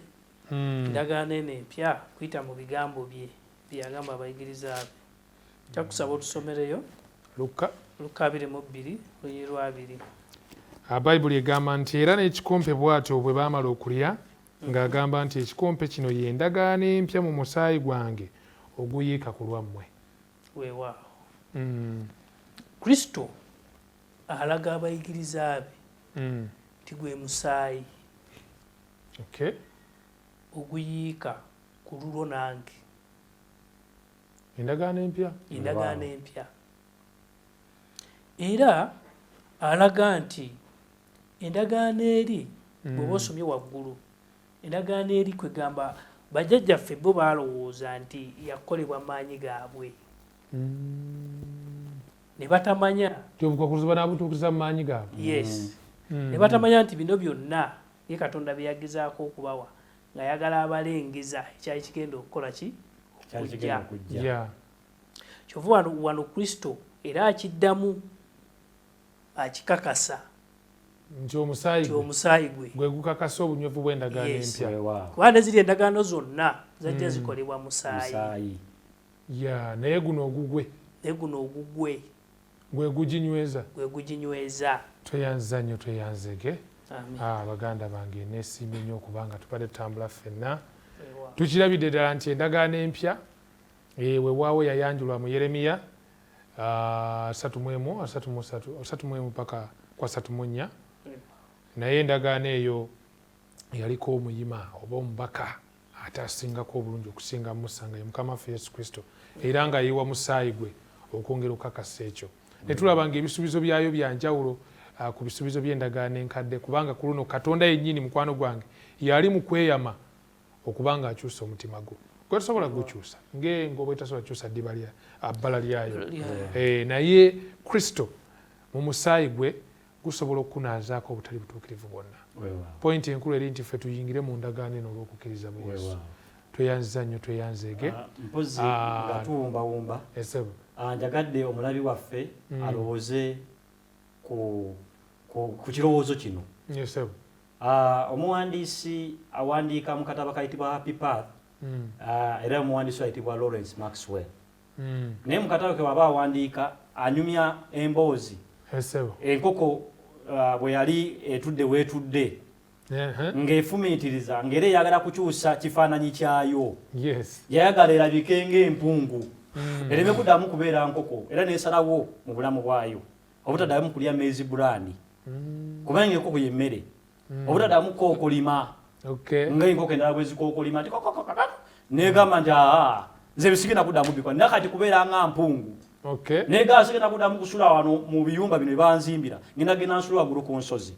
endagaano eno empya kuyita mu bigambo bye byeyagamba abayigiriza be. Kyakusaba otusomereyo. Luka. Luka 22 olunyiriri lwabiri. Bayibuli egamba nti, era n'ekikompe bw'atyo bwe baamala okulya, ng'agamba nti, ekikompe kino ye ndagaano empya mu musaayi gwange oguyiika ku lwammwe. Weewaawo. Kristo alaga abayigiriza be nti gwe musaayi oguyiika ku lulwo nange. Endagaano empya. Endagaano empya. Era alaga nti endagaano eri, bw'oba osomye waggulu, endagaano eri kwegamba bajjajjaffe bo balowooza nti yakolebwa maanyi gaabwe, ne batamanya nti obukwakkulizo banaabutuukiriza mu maanyi gaabwe. Yes, ne batamanya nti bino byonna ye Katonda bye yagezaako okubawa ng'ayagala abalengeza ekyali kigenda okukola ki? Kyali okujja. Kigenda okujja. Kyova wano Kristo era akiddamu akikakasa nti omusaayi nti gwe omusaayi gwe gwe gukakasa obunywevu bw'endagaano empya. Kuba ne ziri endagaano zonna zajja zikolebwa musaayi. Musaayi. Ya, naye guno ogugwe, naye guno ogugwe gwe guginyweza. Gwe guginyweza. Tweyanziza nnyo, tweyanzege. Amen. Ah, baganda bange, neesiimye nnyo okubanga tubadde tutambula ffenna. Weewaawo. Tukirabidde ddala nti endagaano empya weewaawo yayanjulwa mu Yeremiya 31, 33, 31 paka kwa 34, naye endagaano eyo yaliko omuyima oba omubaka ate asingako obulungi okusinga Musa, nga ye Mukama waffe Yesu Kristo, era nga yeewa musaayi gwe okwongera okukakasa ekyo. Ne tulaba nga ebisuubizo byayo byanjawulo. Ku bisuubizo by'endagaano enkadde, kubanga ku luno Katonda yennyini, mukwano gwange, yali mu kweyama okuba nga akyusa omutima gwo. Gwe tosobola kugukyusa ng'engobo etasobola kukyusa ddiba lya bbala lyayo. Naye Kristo mu musaayi gwe gusobola okukunaazaako obutali butuukirivu bwonna. Pointi enkulu eri nti ffe tuyingire mu ndagaano eno olw'okukkiriza mu Yesu. Tweyanziza nnyo, tweyanzeege. Mpozi nga tuwumbawumba, njagadde omulabi waffe alowooze ku kirowoozo kino. Omuwandiisi awandiika mu katabo akayitibwa Happy Path, era omuwandiisi ayitibwa Lawrence Maxwell. Naye mu katabo ke waba awandiika anyumya emboozi enkoko bwe yali etudde weetudde ng'efumiitiriza ng'era eyagala kukyusa kifaananyi kyayo. Yayagala erabike ng'empungu, ereme kuddamu kubeera nkoko, era n'esalawo mu bulamu bwayo obutaddamu kulya maize bran, kubanga enkoko y'emmere, obutaddamu kookolima ng'enkoko endala bwe zikookolima nti negamba nti aa, nze bisigenda kuddamu bikola nakati kubeera nga mpungu. Negamba sigenda kuddamu kusula wano mu biyumba bino ebanzimbira, ngenda genda nsula waggulu ku nsozi.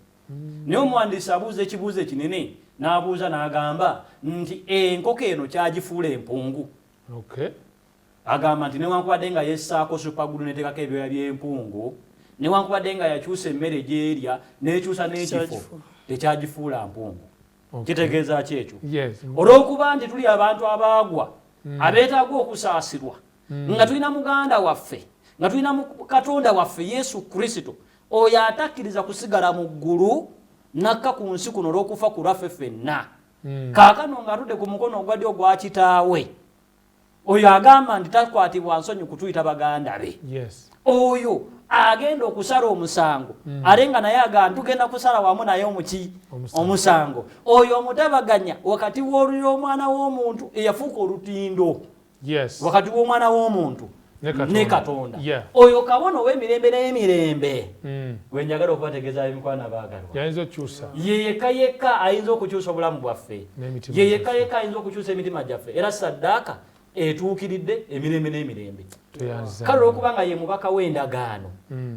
Naye omuwandiisi abuuza ekibuuzo ekinene, n'abuuza n'agamba nti enkoko eno kyagifuula empungu. Agamba nti newankubadde nga yessaako super glue neteekako ebyoya by'empungu, newankubadde nga yakyusa emmere gy'erya n'ekyusa n'ekifo, tekyagifuula mpungu. Kitegeeza ki ekyo? Olw'okuba nti tuli abantu abaagwa, abeetaaga okusaasirwa, nga tulina muganda waffe, nga tulina Katonda waffe Yesu Kristo, oyo atakkiriza kusigala mu ggulu nakka ku nsi kuno olw'okufa ku lwaffe ffenna. Kaakano ng'atudde ku mukono ogwa ddyo ogwa kitaawe, oyo agamba nti takwatibwa nsonyi kutuyita baganda be, oyo agenda okusala omusango, ate nga naye agamba tugenda kusala wamu naye omuki omusango, oyo omutabaganya wakati w'oluliro omwana w'omuntu eyafuuka olutindo wakati w'omwana w'omuntu ne Katonda, oyo kabona ow'emirembe n'emirembe, gwe njagala okubategeeza emikwano abaagalwa, ye yekka yekka ayinza okukyusa obulamu bwaffe, ye yekka yekka ayinza okukyusa emitima gyaffe, era saddaaka etuukiridde emirembe n'emirembe. Kale olwokuba nga ye mubaka w'endagaano,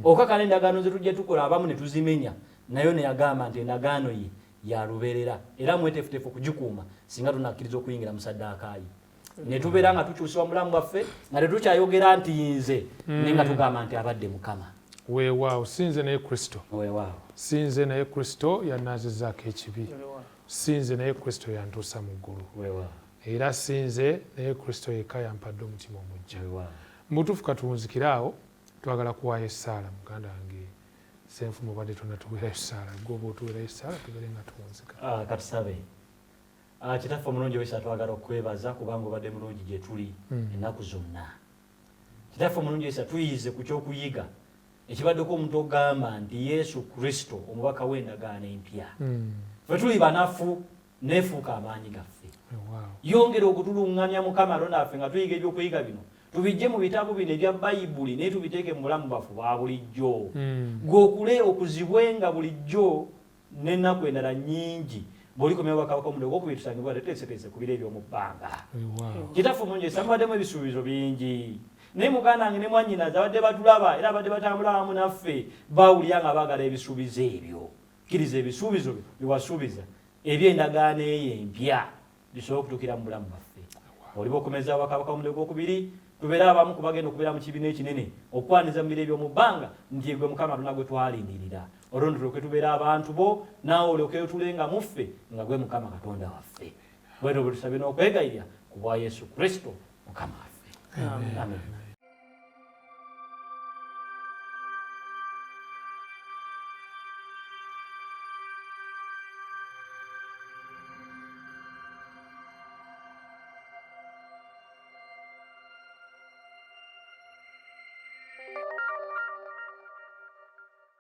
okakana endagaano ze tujja tukola abamu ne tuzimenya, naye ono yagamba nti endagaano ye ya lubeerera era mweteefuteefu okugikuuma singa tunakkiriza okuyingira mu saddaaka ye, ne tubeera nga tukyusibwa mu bulamu bwaffe, nga tetukyayogera nti nze, naye nga tugamba nti abadde Mukama. Weewaawo, si nze naye Kristo. Weewaawo. Si nze naye Kristo yannaazizaako ekibi. Si nze naye Kristo yantuusa mu ggulu. Era si nze naye Kristo yekka yampadde omutima omuggya. Mu butuufu katuwunzikire awo, twagala kuwaayo essaala. Muganda wange Senfumu, obadde tonatuweerayo ssaala, gwe oba otuweerayo essaala tubeere nga tuwunzika. Katusabe. Kitaffe omulungi ow'ekisa, twagala okukwebaza kubanga obadde mulungi gye tuli ennaku zonna. Kitaffe omulungi ow'ekisa, tuyize ku ky'okuyiga ekibaddeko omuntu ogamba nti Yesu Kristo omubaka w'endagaano empya. Ffe tuli banafu, neefuuka amaanyi gaffe. Yongera okutuluŋŋamya Mukama Katonda waffe nga tuyiga ebyokuyiga bino, tubijje mu bitabo bino ebya Bayibuli naye tubiteeke mu bulamu bwaffe bwa bulijjo. Gwe okule okuzibwenga bulijjo n'ennaku endala nnyingi bw'olikomya obwakabaka omulundi ogwokubiri tusangibwa tetuteeseteese ku biro eby'omu bbanga. Kitaffe omulungi esa mubaddemu ebisuubizo bingi, naye muganda wange ne mwannyinaze abadde batulaba era abadde batambula wamu naffe bawulira nga baagala ebisuubizo ebyo. Kkiriza ebisuubizo byo bye wasuubiza eby'endagaano eyo empya bisobole okutuukira mu bulamu bwaffe. Oliba okomeza obwakabaka omulundi ogwokubiri, tubeere abamu ku bagenda okubeera mu kibiina ekinene okukwaniriza mu biro eby'omu bbanga nti gwe Mukama Katonda gwe twalindirira. Olwo nno tulyoke tubeere abantu bo, naawe olyoke otuulenga mu ffe nga gwe Mukama Katonda waffe. Bwetyo bwe tusabye n'okwegayirira ku bwa Yesu Kristo Mukama waffe. Amen.